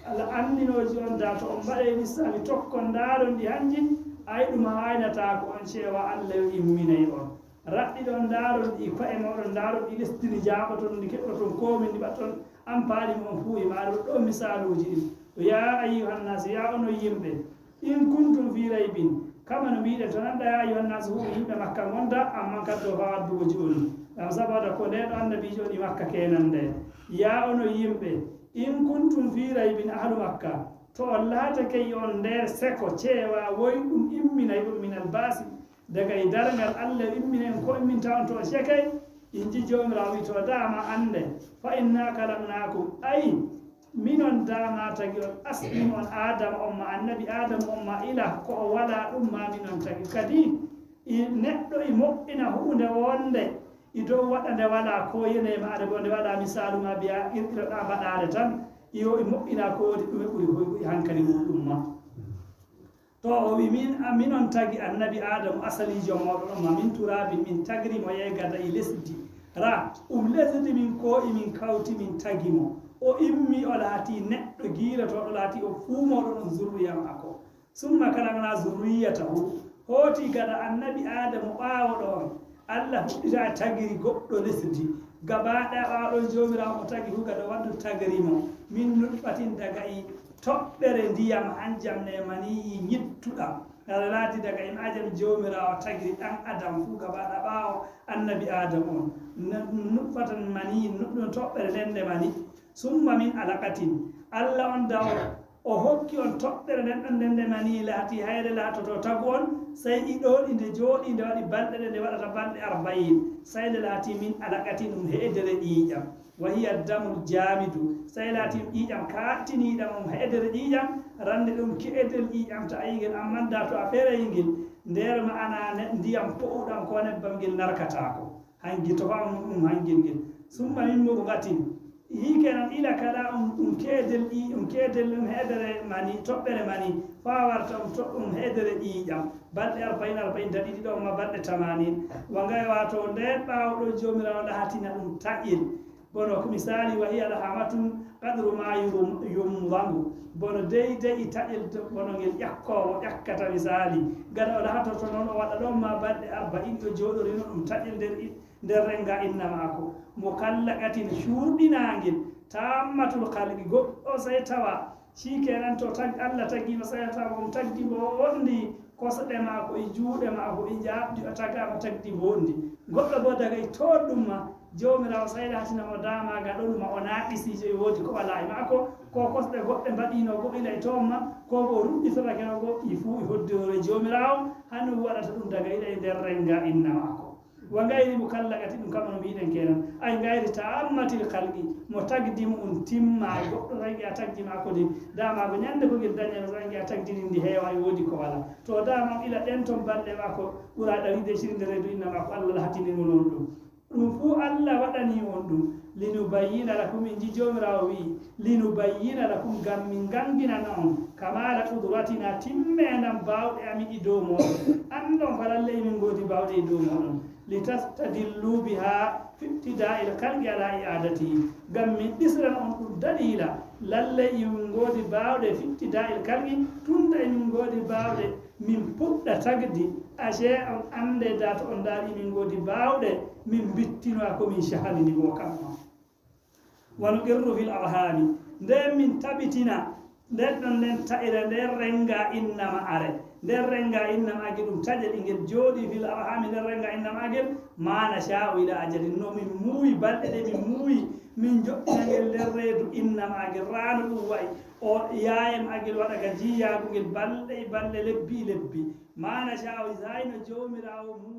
Allah anndinooji on da to on mbaɗay misaalu tokkon ndaaron ɗi hanjin ay ɗum haaynataa ko on ceewa Allah yo imminay on. Raɗɗiɗon ndaaron ɗi ko'e mooɗon ndaaron ɗi lesdi ndi njaaɓoton ndi keɓoton koomi ndi mbaɗton ampaani mo on fuu e maaɗum ɗo misaaluuji ɗin. Yaa ayyuhan naas yaa onon yimɓe. In kuntum fi raybin kama no mbiɗen to nanɗa yaa ayyuhan naas huɓe yimɓe makka ngonta amman kaddo fa waddugo ji'oni ngam saboda ko nde ɗo annabiijo on e makka kenan nde. Yaa onon yimɓe. In kuntum fi raybin ahlu makka to on laatake on nder seko ceewa woy ɗum imminay ɗum min albaasi daga e darngal Allah imminay on ko imminta on to on cekay. In ji Joomiraawo wi to dama annde fa inna kalaknakum ay minon dama tagi on asli mon Adama on ma annabi Adama on ma ila ko o wala ɗum ma minon tagi kadi i neɗɗo i moƴƴina huunde wonde i dow waɗa nde wala ko yene ma ade bo nde wala misaalu ma mbiya qirqiroɗa mbaɗaade tan iyo i moƴƴina ko woni ɗume ɓuri hoy ɓuri hankali muɗum ma. To o wi min minon tagi annabi Adamu asalijo moɗon on ma min turabin min tagri mo yey gada e lesdi ra um lesdi min ko imin kawti min tagi mo o immi o laati neɗɗo giilotoɗo laati o fuu moɗon on zurriya maako. Summa kalakna zurriyatahu hooti gada annabi Adamu ɓaawo ɗon Allah fuɗɗita tagiri goɗɗo lesdi gaba ɗaya ɓaawo ɗon Joomiraawo mo tagi hu gada waddu tagiri mo min nutfatin daga e toɓɓere ndiyam hanjam ne maniyi ñittuɗam. Nana laati daga e majam Joomiraawo tagiri ɗan adam fuu gaba ɗaya ɓaawo annabi Adamu on. Nutfatan maniyi nuɗɗum toɓɓere nden nde mani. Summa min alaqatin Allah on dawo o hokki on toɓɓere nden ɗon nden nde mani laati hayre laatoto tagu on sey i ɗoɗi nde jooɗi nde waɗi balɗe ɗe nde waɗata balɗe arbayin sey nde laati min alaqatin ɗum he'edere ƴiiƴam wa hiya damul jaamidu sey laati ɗum ƴiiƴam kaaɗtiniiɗam ɗum he'edere ƴiiƴam rande ɗum ke'edel ƴiiƴam ta ayigel amman da to a ferey ngel nder ma'ana ndiyam po'uɗam ko nebbam ngel narkataako. Hangi to fam ɗum hangel ngel summa min muɗgatin. Hii kenan ila kala ɗum ɗum keedel ɗi ɗum keedel ɗum heedere mani toɓɓere mani faa warta ɗum to ɗum heedere ƴiiƴam balɗe arba'in arba'in da ɗiɗi ɗon ma balɗe tamanin. Wa ngay wato nden ɓaawo ɗo Joomiraawo lahatina ɗum taƴel. Bono ko misali wa hiya lahamatun qadru ma yumdagu. Bono deydey e taƴel bono ngel ƴakkoowo ƴakkata misali gada o lahatorto noon o waɗa ɗon ma balɗe arba'in o jooɗorino ɗum taƴel nder nder renga inna maako. Mukallaqatin cuurɗinaangel taammatul khalqi goɗɗo sey tawa sii kenan to tag Allah tagii mo sey tawa mo tagdi mo woɗndi kosɗe maako e juuɗe maako e jaaɓdi o tagaama tagdi mo woɗndi. Goɗɗo boo daga e toon ɗum ma Joomiraawo sey laatina mo daama ga ɗon ma o naaqisiijo e woodi ko walaa e maako ko kosɗe goɗɗe mbaɗiino go ila e toon ma ko go ruɗɗitorake no go i fuu e hoddiroore Joomiraawo hano waɗata ɗum daga ila e nder renga inna maako. Wa gayri mukallaqati ɗum kam no mbiɗen kenan ay gayri taammatil khalqi mo tagdi mu'un timma goɗɗo rangi a tagdi ma ko din dama ko ñande ko gel dañano rangi a tagdi din ndi heewa e woodi ko wala to dama ila ɗen ton balɗe ma ko ɓura ɗawide cirinde reedu inna ma ko Allah lahatini mo non ɗum. Ɗum fuu Allah waɗani on ɗum linubayyina lakum in ji Joomiraawo wi'i linubayyina lakum ngam min ngannginana on kamala qudratina timmeendam baawɗe amin e dow mooɗon anndon fa lallay min ngoodi baawɗe e dow mooɗon litastadillu biha fi ibtida'il khalqi ala i'adatihi ngam min ɗisran on ɗum daliila lallay emin ngoodi baawɗe fi ibtida'il khalqi tunda emin ngoodi baawɗe Min puɗɗa tagdi, ashe on annday da to on ndaari min ngoodi baawɗe, min mbittinoya ko min cahalini mo kamma. Wa nuqirru fil arhami, nden min tabitina, nden ɗon nden ta'ira, nden renga inna ma'are, nden renga inna ma'agel, ɗum taƴe ɗi ngel jooɗi fil arhami, nden renga inna ma'agel, ma nasha'u ila ajalin, no min muuyi balɗe ɗe min muuyi, min joɗɗina ngel nder reedu inna ma'agel, raano ɗum wa'i, o yaaye ma'agel waɗa ka jiiyaagu ngel balɗe e balɗe, lebbi e lebbi, ma nasha'u, sayno Joomiraawo muuyi.